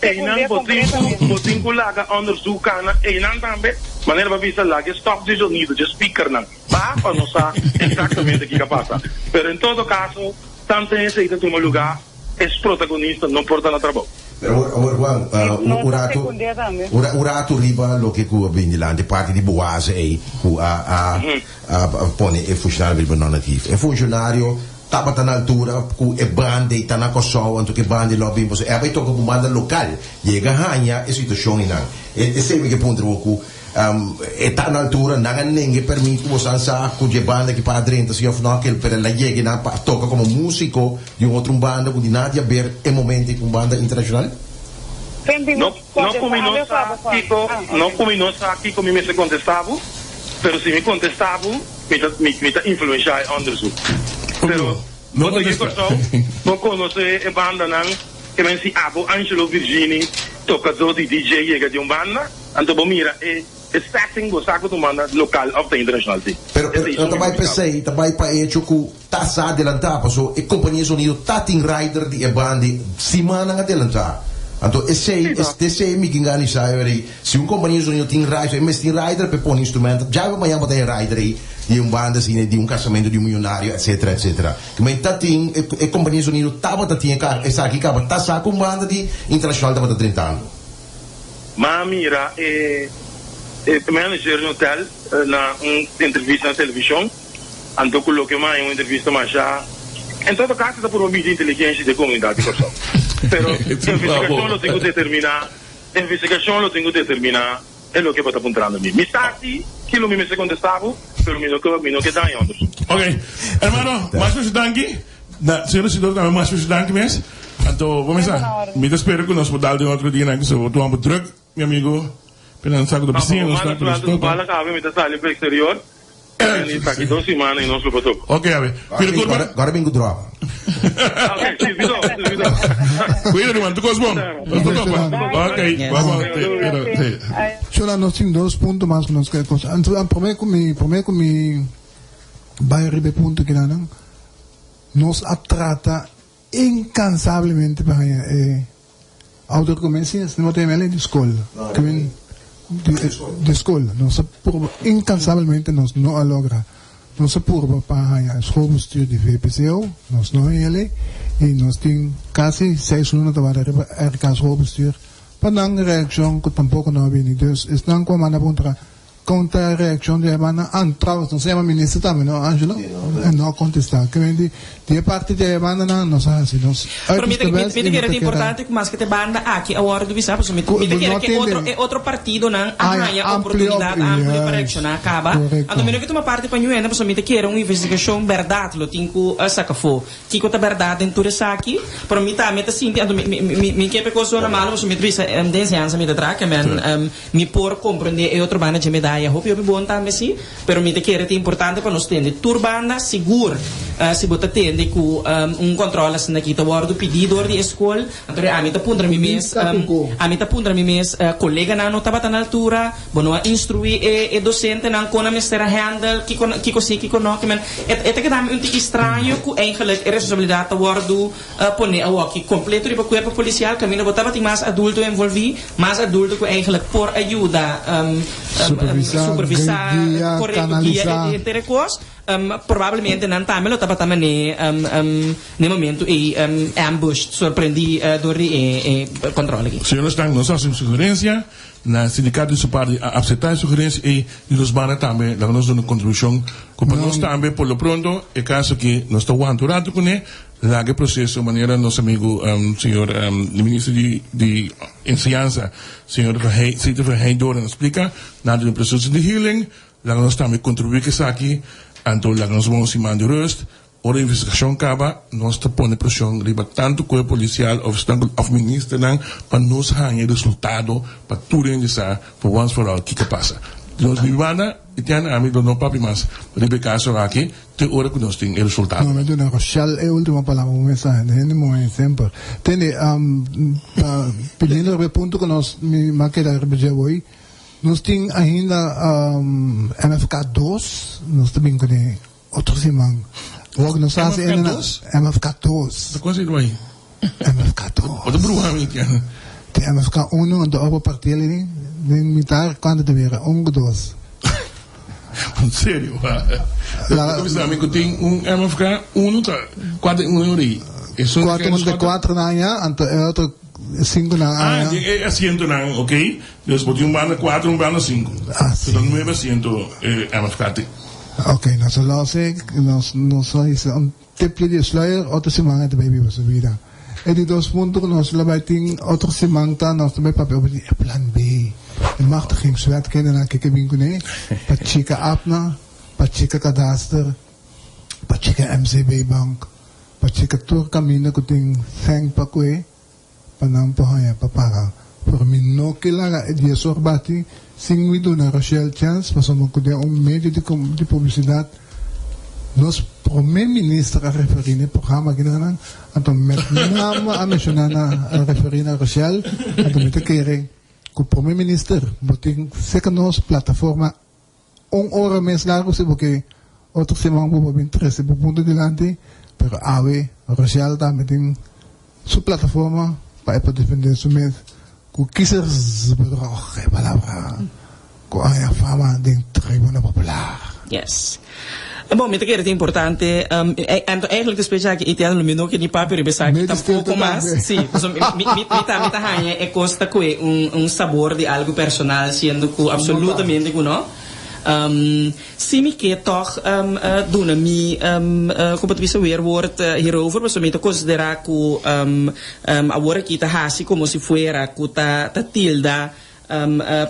einan bo tin ku bo tin ku laga onderzoek kana einan tambe, manera bo a bisa laga e stòp di zonido dje speakernan ba pa no sa eksaktamente kiko a pasa. Pero en todo kaso tantu esei ta tuma lugá. Es protagonista no por ta na trabou. Pero awor, awor Juan, un rato, un rato riba loke cu a bin dilanti, parti di Boaze ey cu a, a, a pone e funcionario riba non-actief. E funcionario tabata na altura cu e banda ey ta na Kòrsou, anto cu e banda ey lo a bin pasobra e a bay toca cu un banda local. Yega haña e situacion eynan. E, esey mi ke puntra bo cu. E ta na altura, nan a nenga e permit ku bosan sa ku dje banda ki pa drenta si òf no, kel pero el a yega nan pa toka komo músiko di un otro un banda ku di nada di aber e momento ei ku un banda internashonal? No, no ku mi no sa kiko, no ku mi no sa kiko mi mester kontestá bo, pero si mi kontestá bo, mi ta, mi, mi ta influenshá e onderzoek. Pero bo ta yu Kòrsou, bo konosé e bandanan, ke men si abo Angelo Virgini, tokadó di DJ yega di un banda, Anto bo mira e e setting bo sa ku ta un banda lokal òf ta internashonal si. Pero pero no ta bai pa esei, ta bai pa e hecho ku ta sa adelantá paso e kompania sonido ta tin rider di e banda simannan adelantá. Anto esei esei mi kin gana sa ei si un kompania sonido tin rider e mes tin rider pa e pone instrumento djabe mañan bo ta e rider ei di un banda asina di un kasamentu di un miyonario etcetera etcetera. Men ta tin e kompania sonido tabata tin e esaki kaba ta sa ku un banda di internashonal tabata drentando. M'a mira e e manager di hotel na un entrevista na television, anto ku loke m'a haña un entrevista masha, en todo caso ta purba midi inteligencia di e comunidad di Kòrsou. Pero investigacion lo tin ku determina, investigacion lo tin ku determina e loke bo ta puntrando mi. Mi sa si kilo mi mester contesta bo, pero mi no ke mi no ke daña onderzoek. Ok, hermano, mas mucho danki. Na señor Isidoro tambe mas mucho danki mes. Anto bo mesa, mi ta spera ku nos por dal den otro dianan ku bo tuma bo druk, mi amigo. Pero nan sa ku ta bisiña nos ta, pero nos topa. Bala kabe mi ta sali pa exterior. Mi ta aki dos simana i nos lo por topa. Ok, awe. Cuida kurpa. Gora bin ku drop. Ok, sirbido, sirbido. Cuida ruman, tur kos bon. Nos ta topa. Ok, bye bye. Shona, nos tin dos punto mas ku nos ke cosa. Anto, prome ku mi, prome ku mi bai riba e punto kinanan, nos a trata incansablemente pa haña e autor ku men siña, no ta di skol, ku men di skol. Nos a purba incansablemente, nos no a logra. Nos a purba pa haña e schoolbestuur di VPCO, nos no haña elei, i nos tin kasi seis luna ta wara riba RK schoolbestuur pa nan reaccion ku tampoko no a bini. Dus esnan ku a manda puntra Con ta e reaccion di e hermana? Ah, trouwens, nos a yama minister tambe, no, Angelo? E no a contesta. Ke men di, di e parti di e hermananan nos a haci nos Pero mi uiterste ta, best mi y ta no kere ta ta keda. importante ku maske te banda aki a wòrdu bisá, pasobra mi, Ku mi ta bo kere no ke otro, tende. e otro partidonan a Haña haña amplio, oportunidat amplio pa yes, reakshoná kaba. korekto. Anto mi no ke tuma parti pa ñuenda, pasobra mi ta kere un investigashon bèrdat lo tin ku saka afó. Kiko ta bèrdat den tur esaki? Pero mi tambe ta sinti, anto mi, mi, mi, mi ke pa e kos zona malo, pasobra mi ta bisa, den enseñansa mi ta traha, ke men, Mi por comprende e otro banda dje medaya hopi hopi bon tambe si, pero mi ta kere ta importante pa nos tende tur banda sigur. Si bo ta tende ku un kòntròl asina aki ta wòrdu pidí dor di e skol, anto ami ta puntra mi mes, ami ta puntra mi mes, koleganan no tabata na altura? Bo no a instruí e dosentenan kon nan mester a handle, kiko kiko sí, kiko no? Ke men, e ta keda mi un tiki straño ku eigenlijk e responsabilidat ta wòrdu pone awoki kompleto riba kuerpo polisial, kaminda bo tabatin mas adulto envolví, mas adulto ku eigenlijk por a yuda supervisá, guia, korekto, guia e henter e kos. Probablemente nan tambe lo tabata man'é n'e momento ei ambushed, sorprendí dor di e control aki. Señor Stan, nos a hasi un sugerencia na sindicato di su parti a acepta e sugerencia ei di nos banda tambe laga nos duna un contribucion cu pa nos tambe por lo pronto e caso aki nos ta wanta un rato cune laga e proceso manera nos amigo señor minister di enseñansa señor Sito van Heydoorn a splica nan ta den proceso di healing. Laga nos tambe kontribuí ku esaki, anto laga nos bon siman di rust. Ora e investigashon kaba, nos ta pone preshon riba tantu kuerpo polisial òf esnan ku òf ministernan pa nos haña e resultado pa tur hende sa for once for all kiko pasa. Nos mi banda i te ami lo no papia mas riba e kaso aki te ora ku nos tin e resultado. No, mi a duna Rochelle e ultimo palabra un mensahe di hende muhé semper. Tende, pa pidiendo riba e punto ku nos mi a keda riba dje awor. Nos tin ainda MFK dos, nos ta bin kuné otro siman. Wak nos a hasi MFK dos? MFK dos. Ta kos ei ruai? MFK dos. Bo ta bruha mi tian. Tin MFK uno, anto ora bo parti el ei den mitar kuantu ta bira? Un ku dos. En serio? Bo ta bisa mi ku tin un MFK uno ta kuater uno ora ei? Kuater un ta kuater nan ya, anto e otro sinku nan aya. Ah, den e asientonan, ok. Dus bo tin un banda kuater, un banda sinku. Ah, si. Ta nuebe asiento e MFK tin. Ok, nos a los e, nos, nos a hisa un tipje di e sluier, otro siman e ta bay biba su bida. E di dos punto ku nos lo bay tin otro siman ta nos ta bay papia over di e plan B. E machtigingswet kendenan ke ke bin kuné pa chika APNA, pa chika kadaster, pa chika MCB bank, pa chika tur kaminda ku tin sèn pa kue. pa nan por haña pa paga. Pero mi no ke laga e dies or bati sin mi duna Rochelle chèns pasobra ku den un medio di di publisidat nos prome minister a referí na e programa akinanan, anto met name a menshoná na a referí na Rochelle, anto mi ta kere ku prome minister bo tin serka nos plataforma Un ora mes largu si bo ke otro siman bo por bin trese bo punto dilanti, pero awe Rochelle tambe tin su plataforma pa e por defende su mes ku kiezersbedrog, e palabra ku a haña fama den tribuna popular. Yes. Bon, mi ta kere ta importante, anto eigenlijk despues djaki e tienda lo mi no ke ni papia riba esaki tampoco mas. Sí, pasobra mi, mi, mi tambe ta haña e cos ta koe un, un sabor di algo personal, siendo cu absolutamente cu no. Si mi ke tog duna mi, como bo ta bisa, weerwoord hierover, pasobra mi ta considera cu awor aki ta haci como si fuera cu ta, ta tilda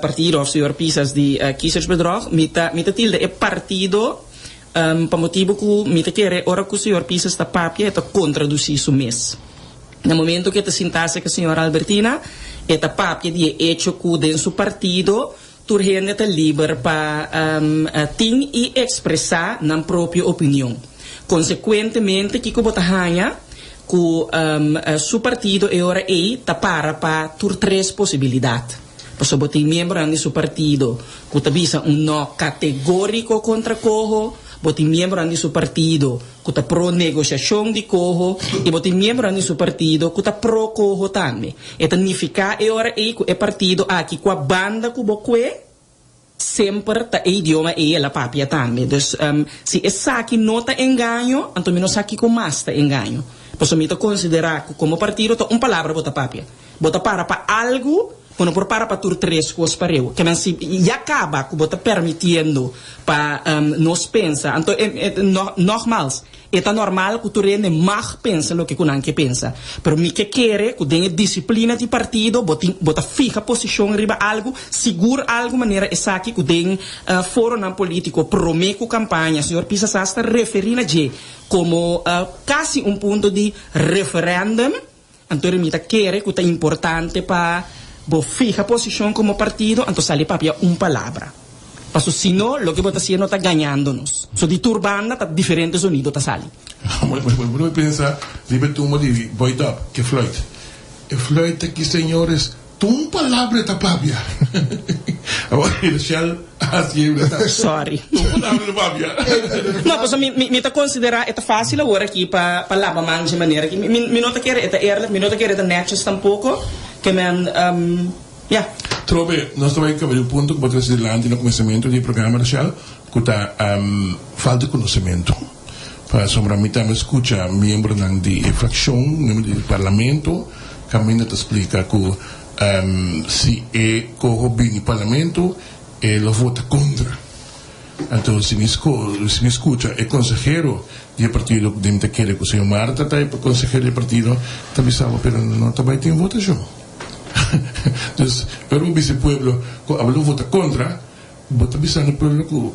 partido of señor Pisas di kiezersbedrog, mi ta mi ta tilda e partido pa motibo ku mi ta kere ora ku señor Pisas ta papia e ta kontradusi su mes. Na momento ku e ta sinta aserka señor Albertina e ta papia di e echo ku den su partido tur hende ta liber pa tin i ekspresá nan propio opinion. Konsekuentemente kiko bo ta haña? Ku su partido e ora ei ta para pa tur tres posibilidat. Pasobra bo tin miembronan di su partido ku ta bisa un no kategóriko kontra koho, bo tin miembronan di su partido ku ta pro negosiashon di koho i bo tin miembronan di su partido ku ta pro koho tambe. E ta nifiká e ora ei ku e partido aki kua banda ku bo kue, Semper ta e idioma ei el a papia tambe. Dus, si esaki no ta engaño, anto mi no sa kiko mas ta engaño. Pasobra mi ta konsiderá ku komo partido ta un palabra bo ta papia. Bo ta para pa algu, bo no por para pa tur tres kos pareu. Ke men si ya kaba ku bo ta permitiendo pa nos pensa, anto nogmals, E ta normal ku tur hende mag pensa loke ku nan ke pensa, pero mi ke kere ku den e disiplina di partido bo tin bo ta fiha posishon riba algu, sigur algu manera esaki ku den foronan politiko prome ku kampaña señor Pisas a hasta referí na dje komo kasi un punto di referendum. Anto mi ta kere ku ta importante pa bo fiha posishon komo partido anto sali papia un palabra. Paso si no, loke bo ta haciendo ta gañando nos. So di tur banda ta diferente sonido ta sali. Bo no pensa riba e tumba di Boy Dub, ke fluit. E fluit aki señores, ta un palabra e ta papia. Awor Rachel a haci e ta. Sorry. Ta un palabra e ta papia. No, pasobra mi mi ta considera e ta facil awor aki pa pa laba man dje manera aki. Mi mi no ta kere e ta eerlijk, mi no ta kere e ta netjes tampoco. Ke men. Ya. Trobe, nos ta bai kaba di un punto ku bo trese dilanti na kuminsamentu di e programa, Rachel, ku ta falta di konosementu. Pasobra mi tambe skucha miembronan di e frakshon, miembro di parlamento, kaminda ta splika ku si e koho bini parlamento, e lo vota kontra. Anto si mi si mi skucha e konsehero di e partido ku den mi ta kere ku señor Martha ta e konsehero di e partido, ta bisa bo pero no ta bai tin votashon. Dus, ora bo bisa e pueblo ku abo lo vota kontra, bo ta bisando e pueblo ku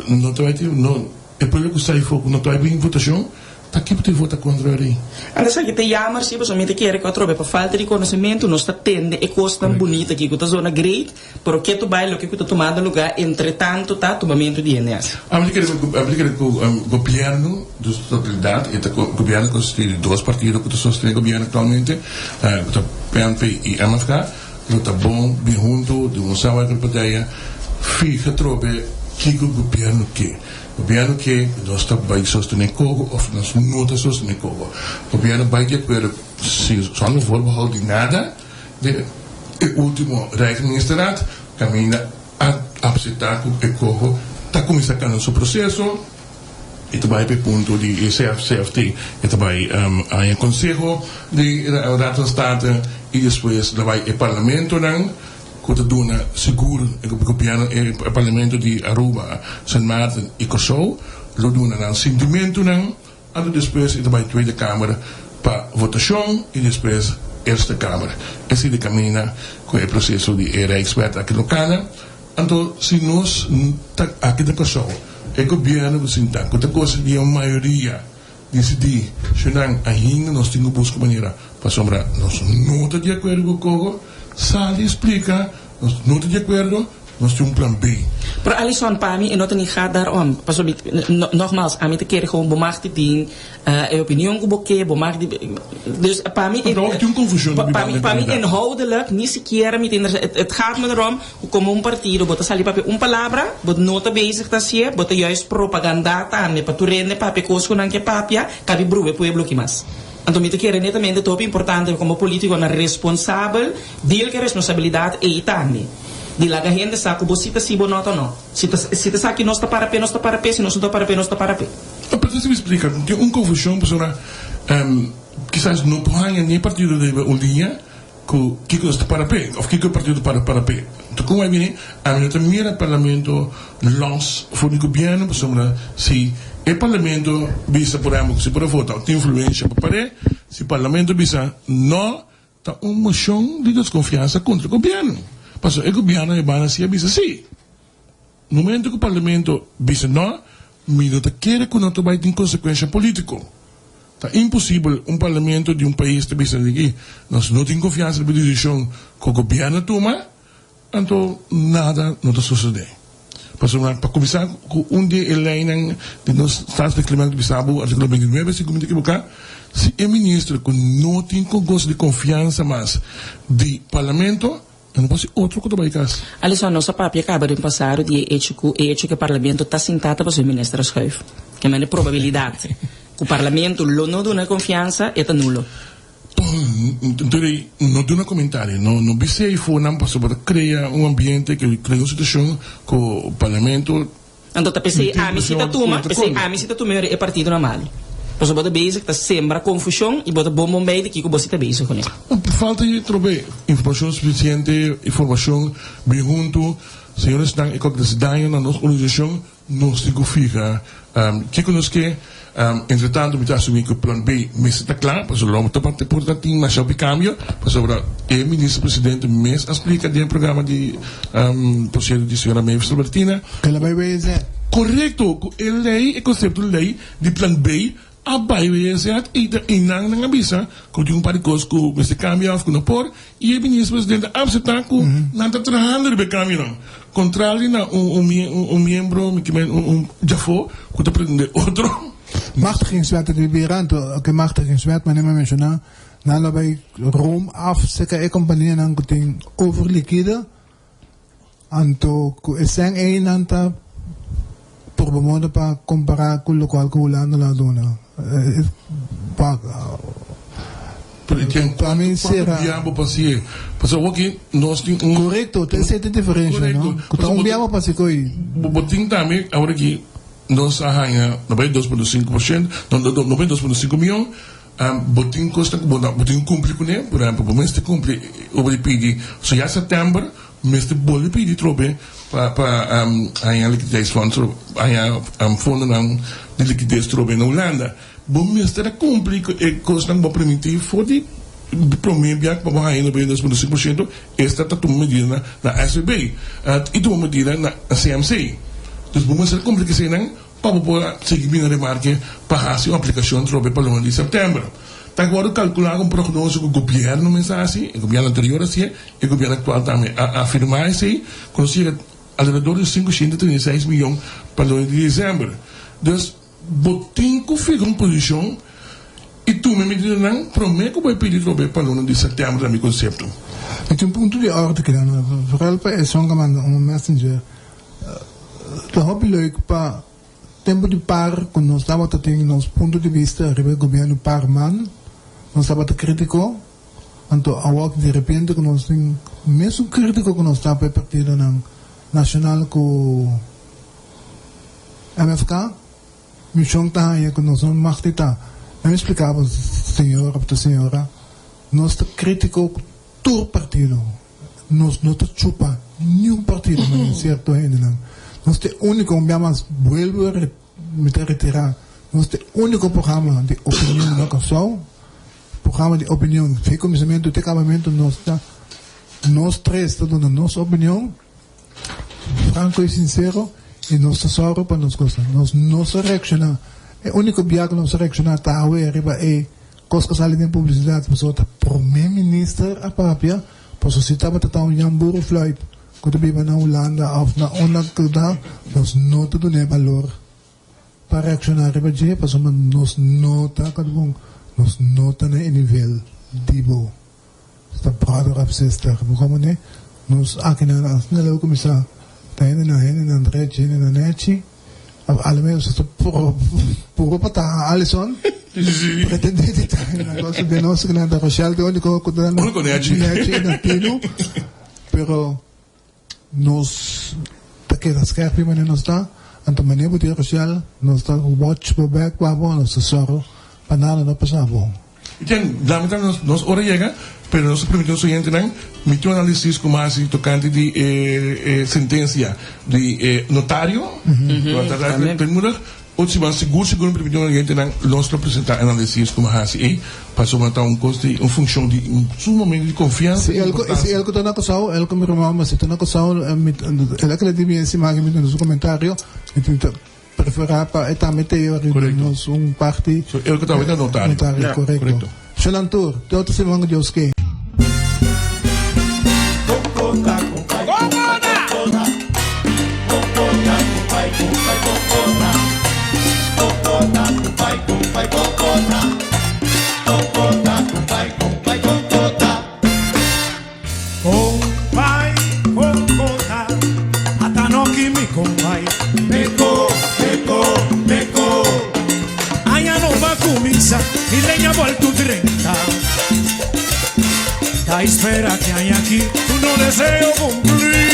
no ta bai tin, no, e pueblo ku sa afó ku no ta bai bin votashon, ta ki bo tin vota kontra ori? Anto esaki ta jammer si, pasobra mi ta kere ku atrobe pa falta di konosementu nos ta tende e kosnan bunita aki ku ta zona great, pero ke tu bai loke ku ta tumando lugá entretantu ta tumamentu di hende hasi. Ami ta kere ku, ami ta kere ku gobièrnu, dus totalidat, e ta gobièrnu konsistí di dos partido ku ta sostené gobièrnu aktualmente, ku ta PNP i MFK, lo ta bon bin huntu den un samenwerking partijen fiha atrobe kiko gobièrnu ke. Gobièrnu ke ku nos ta bai sostené kogo òf nos no ta sostené kogo. Gobièrnu bai di akuerdo si zonder voorbehoud di nada den e ultimo Rijksministerraad kaminda a apseptá ku e kogo ta kuminsá kana su proseso. E ta bai pa e punto di e CFT, e ta bai haña konseho di Raad van State i despues ta bai e parlamentonan ku ta duna sigur e gobièrnu, e parlamento di Aruba, Sint Maarten i Kòrsou lo duna nan sintimentunan, anto despues e ta bai Tweede Kamer pa votashon i despues Eerste Kamer. Esei ta kaminda ku e proseso di e Rijkswet aki lo kana. Anto si nos ta aki na Kòrsou, e gobièrnu ku sinta ku ta gosa di un mayoria disidí si nan ainda nos tin ku buska manera pasobra nos no ta di akuerdo ku Kogo, sali splika nos no ta di akuerdo, nos tin un plan B. Pero Alison, pa mi e no ta ni gaat daarom. Pasobra mi, nogmaals, ami ta kere gewoon bo mag di tin E opinion ku bo ke, bo mag di. Dus pa mi. Pero tin un confusion pa mi, pa mi inhoudelijk ni sikiera mi ta interesa. Het gaat me erom ku komo un partido bo ta sali papia un palabra, bo no ta bezig ta hasié, bo ta juist propagandá tambe pa tur hende papia kos ku nan ke papia, kabi brua e pueblo aki mas. Anto mi ta kere netamente ta hopi importante komo politikonan responsabel deal ku e responsabilidat ei tambe. Di laga hende sa ku bo si ta si bo no ta no. Si ta si ta sa ki nos ta para p'e nos ta para p'e, si nos no ta para p'e nos ta para p'e. No, pero si mi splika, tin un confusion pasobra kisas no por haña ni e partido riba un liña cu kico nos ta para p'e of kico e partido ta para para p'e. Enton como a bini, ami no ta mira parlamento los for di gobierno pasobra si e parlamento bisa por ehempel cu si por a vota tin influencia pa par'e, si parlamento bisa no, ta un mocion di desconfiansa contra e gobierno pasobra e gobierno e banda si a bisa si. Momento ku parlamento bisa no, mi no ta kere ku no ta bai tin konsekuensha politiko. Ta imposibel un parlamento di un pais ta bisa di nos no tin konfiansa riba desishon ku gobièrnu a tuma, anto nada no ta sosodé. Pasobra pa kuminsá ku un di e leinan di nos Staatsreglement ta bisa bo, artíkulo 29 si ku mi ta ekiboká, si e minister ku no tin gosa di konfiansa mas di parlamento, E no por si otro ku ta bai kas. Alison, nos a papia kaba den pasado di e echo ku e echo ku e parlamento ta sintá ta pasobra e minister a schuif. Ke mende probabilidat ku parlamento lo no duna e konfiansa e ta nulo. Enton ei no duna komentario, no no bis'é ei for nan pasobra ta krea un ambiente, krea un situashon ku parlamento. Anto ta p'esei ami si ta tuma, p'esei ami si ta tuma e partidonan malu. Pasobra bo ta bezig ta sembra konfushon i bo ta bon bon bei di kiko bo si ta bezig kuné. Falta di trobe informashon sufisiente, informashon bin huntu. Señores nan e kòk ta hasi daño na nos organisashon, nos tin ku fiha kiko nos ke. Entretanto mi ta asumí ku plan B mester ta kla, pasobra lo ta por ta tin masha hopi kambio, pasobra e minister presidente mes a splika den e programa di por sierto di señora Mavis Albertina. Ke la bai weze. Korekto, ku e lei, e konsepto lei di plan B. A bai WZ i ta einan nan a bisa ku tin un par di kos ku mester kambia òf ku no por i e minister presidente a aseptá ku nan ta trahando riba e kambionan. Kontrali na un un miembro mi kimen un un djafó ku ta pretendé otro. Machtigingswet ta di bira anto oke machtigingswet manera mi a menshoná nan lo bai room af serka e kompanianan ku tin overlikide. Anto ku e sèn ei nan ta purba moda pa kompará ku lokual ku Hulanda lo a duna. Pa Pero e ten pa kuantu mi kuantu sera. bia bo pa si'e? Pasobra awor nos tin un. Korekto, ta esei ta e diferensha, Korekto. no? Ku ta Pasobra un bo bia bo pa si koi. Bo tin tambe awor aki nos a haña 92,5%, no, 92,5 mion. Bo tin kosnan ku bo bo tin ku kumpli kuné, por ehèmpel bo mester kumpli ora di pidi, so ya sèptèmber mester bolbe pidi trobe pa pa haña liquiditheitsfonds, haña fondonan di likides trobe na Hulanda. Bo mester a kumpli ku e kosnan ku bo a primintí for di promé biaha ku bo haña 92,5%, esta ta tuma medida na SVB i tuma medida na CMC. Dus bo mester a kumpli ku eseinan. Pa bo por sigui bini remarke pa hasi un aplikashon trobe pa luna di sèptèmber. Ta wòrdu kalkulá ku un prognosi ku gobièrnu mes a hasi, e gobièrnu anterior a hasié, e gobièrnu aktual tambe a afirmá esei, ku nos yega alrededor di 536 miyon pa luna di desèmber. Dus, bo tin ku fiha un posishon i tuma e medidanan promé ku bo e pidi trobe pa luna di sèptèmber ta mi konsepto. Mi tin un punto di òrde kinan, vooral pa esun ku a manda un messenger. Ta hopi leuk pa tempu di par ku nos tabata tin nos punto di bista riba e gobièrnu par man nos tabata kritiko, anto awor di repente ku nos tin mesun kritiko ku nos ta pa e partidonan nashonal ku MFK, mishon ta haña ku nos no mag di ta. Nan mi splika bo señor of ta señora, nos ta kritiko ku tur partido. Nos no ta chupa niun partido manera cierto hendenan. Nos ta e unico, un bia mas vuelvo mi ta retira, nos ta e unico programa di opinion na Kòrsou, programa di opinion di kuminsamentu te kabamentu nos ta, nos tres ta duna nos opinion franco y sincero y nos ta sòru pa nos kosnan. Nos no sa reacciona, e unico bia ku nos a reacciona ta awe riba e Kos ku sali den publisidat pasobra ta prome minister a papia, pasobra si tabata ta un Jan Boerenfluit ku ta biba na Hulanda òf na unda ku ta, nos no ta dun'é balor pa reakshoná riba dje pasobra nos no ta nos no ta na e nivel di bo. Ta brother of sister bo komo ne nos akinan asina leu kuminsá ta hendenan hendenan drechi hendenan nechi of alemenos ta puro puro pa ta Alison pretende di ta hendenan kos den nos kinan ta Rochelle ta e uniko ku ta nechi nechi na tinu pero nos ta keda skerpi manera nos ta anto manera bo tin Rochelle nos ta watch bo bek pa bo nos ta sòru pa nada no pasa bo. Ken, lamenta nos nos ora yega, pero nos a permiti nos oyentenan miti un analisis ku mas hasi tokante di e e sentensia di e notario, ku ta ta Penmoedig. Otro siman sigur sigur mi permiti nos oyentenan nos lo presenta analisis ku mas hasi ei, pasobra ta un kos di un funshon di sumamente di konfiansa Si i el ku si importansia. el ku ta na Kòrsou, el ku mi ruman, ma si ta na Kòrsou, mi el a kere di mi e siman aki mi duna su komentario, mi tin ta. Preferá pa e tambe teo riba nos un parti. So el ku tambe ta notario. Notario, korekto. Shonan tur, te otro siman ku Dios ke. Kompai kokota, ata no ki mi kompai. Meko, meko, meko. Aña nobo a kuminsá i leña boltu drenta. Ta espera ki aña aki tur no deseo kumplí.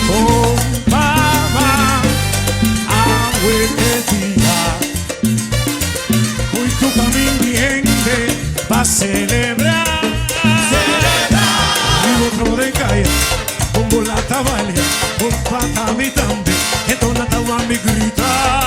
Kompa awe te dia. Hui tu kamin di hende pa selebrá. Mi otro den kaya, con bo lata balia, con pata mi tambe, e dona ta wami grita.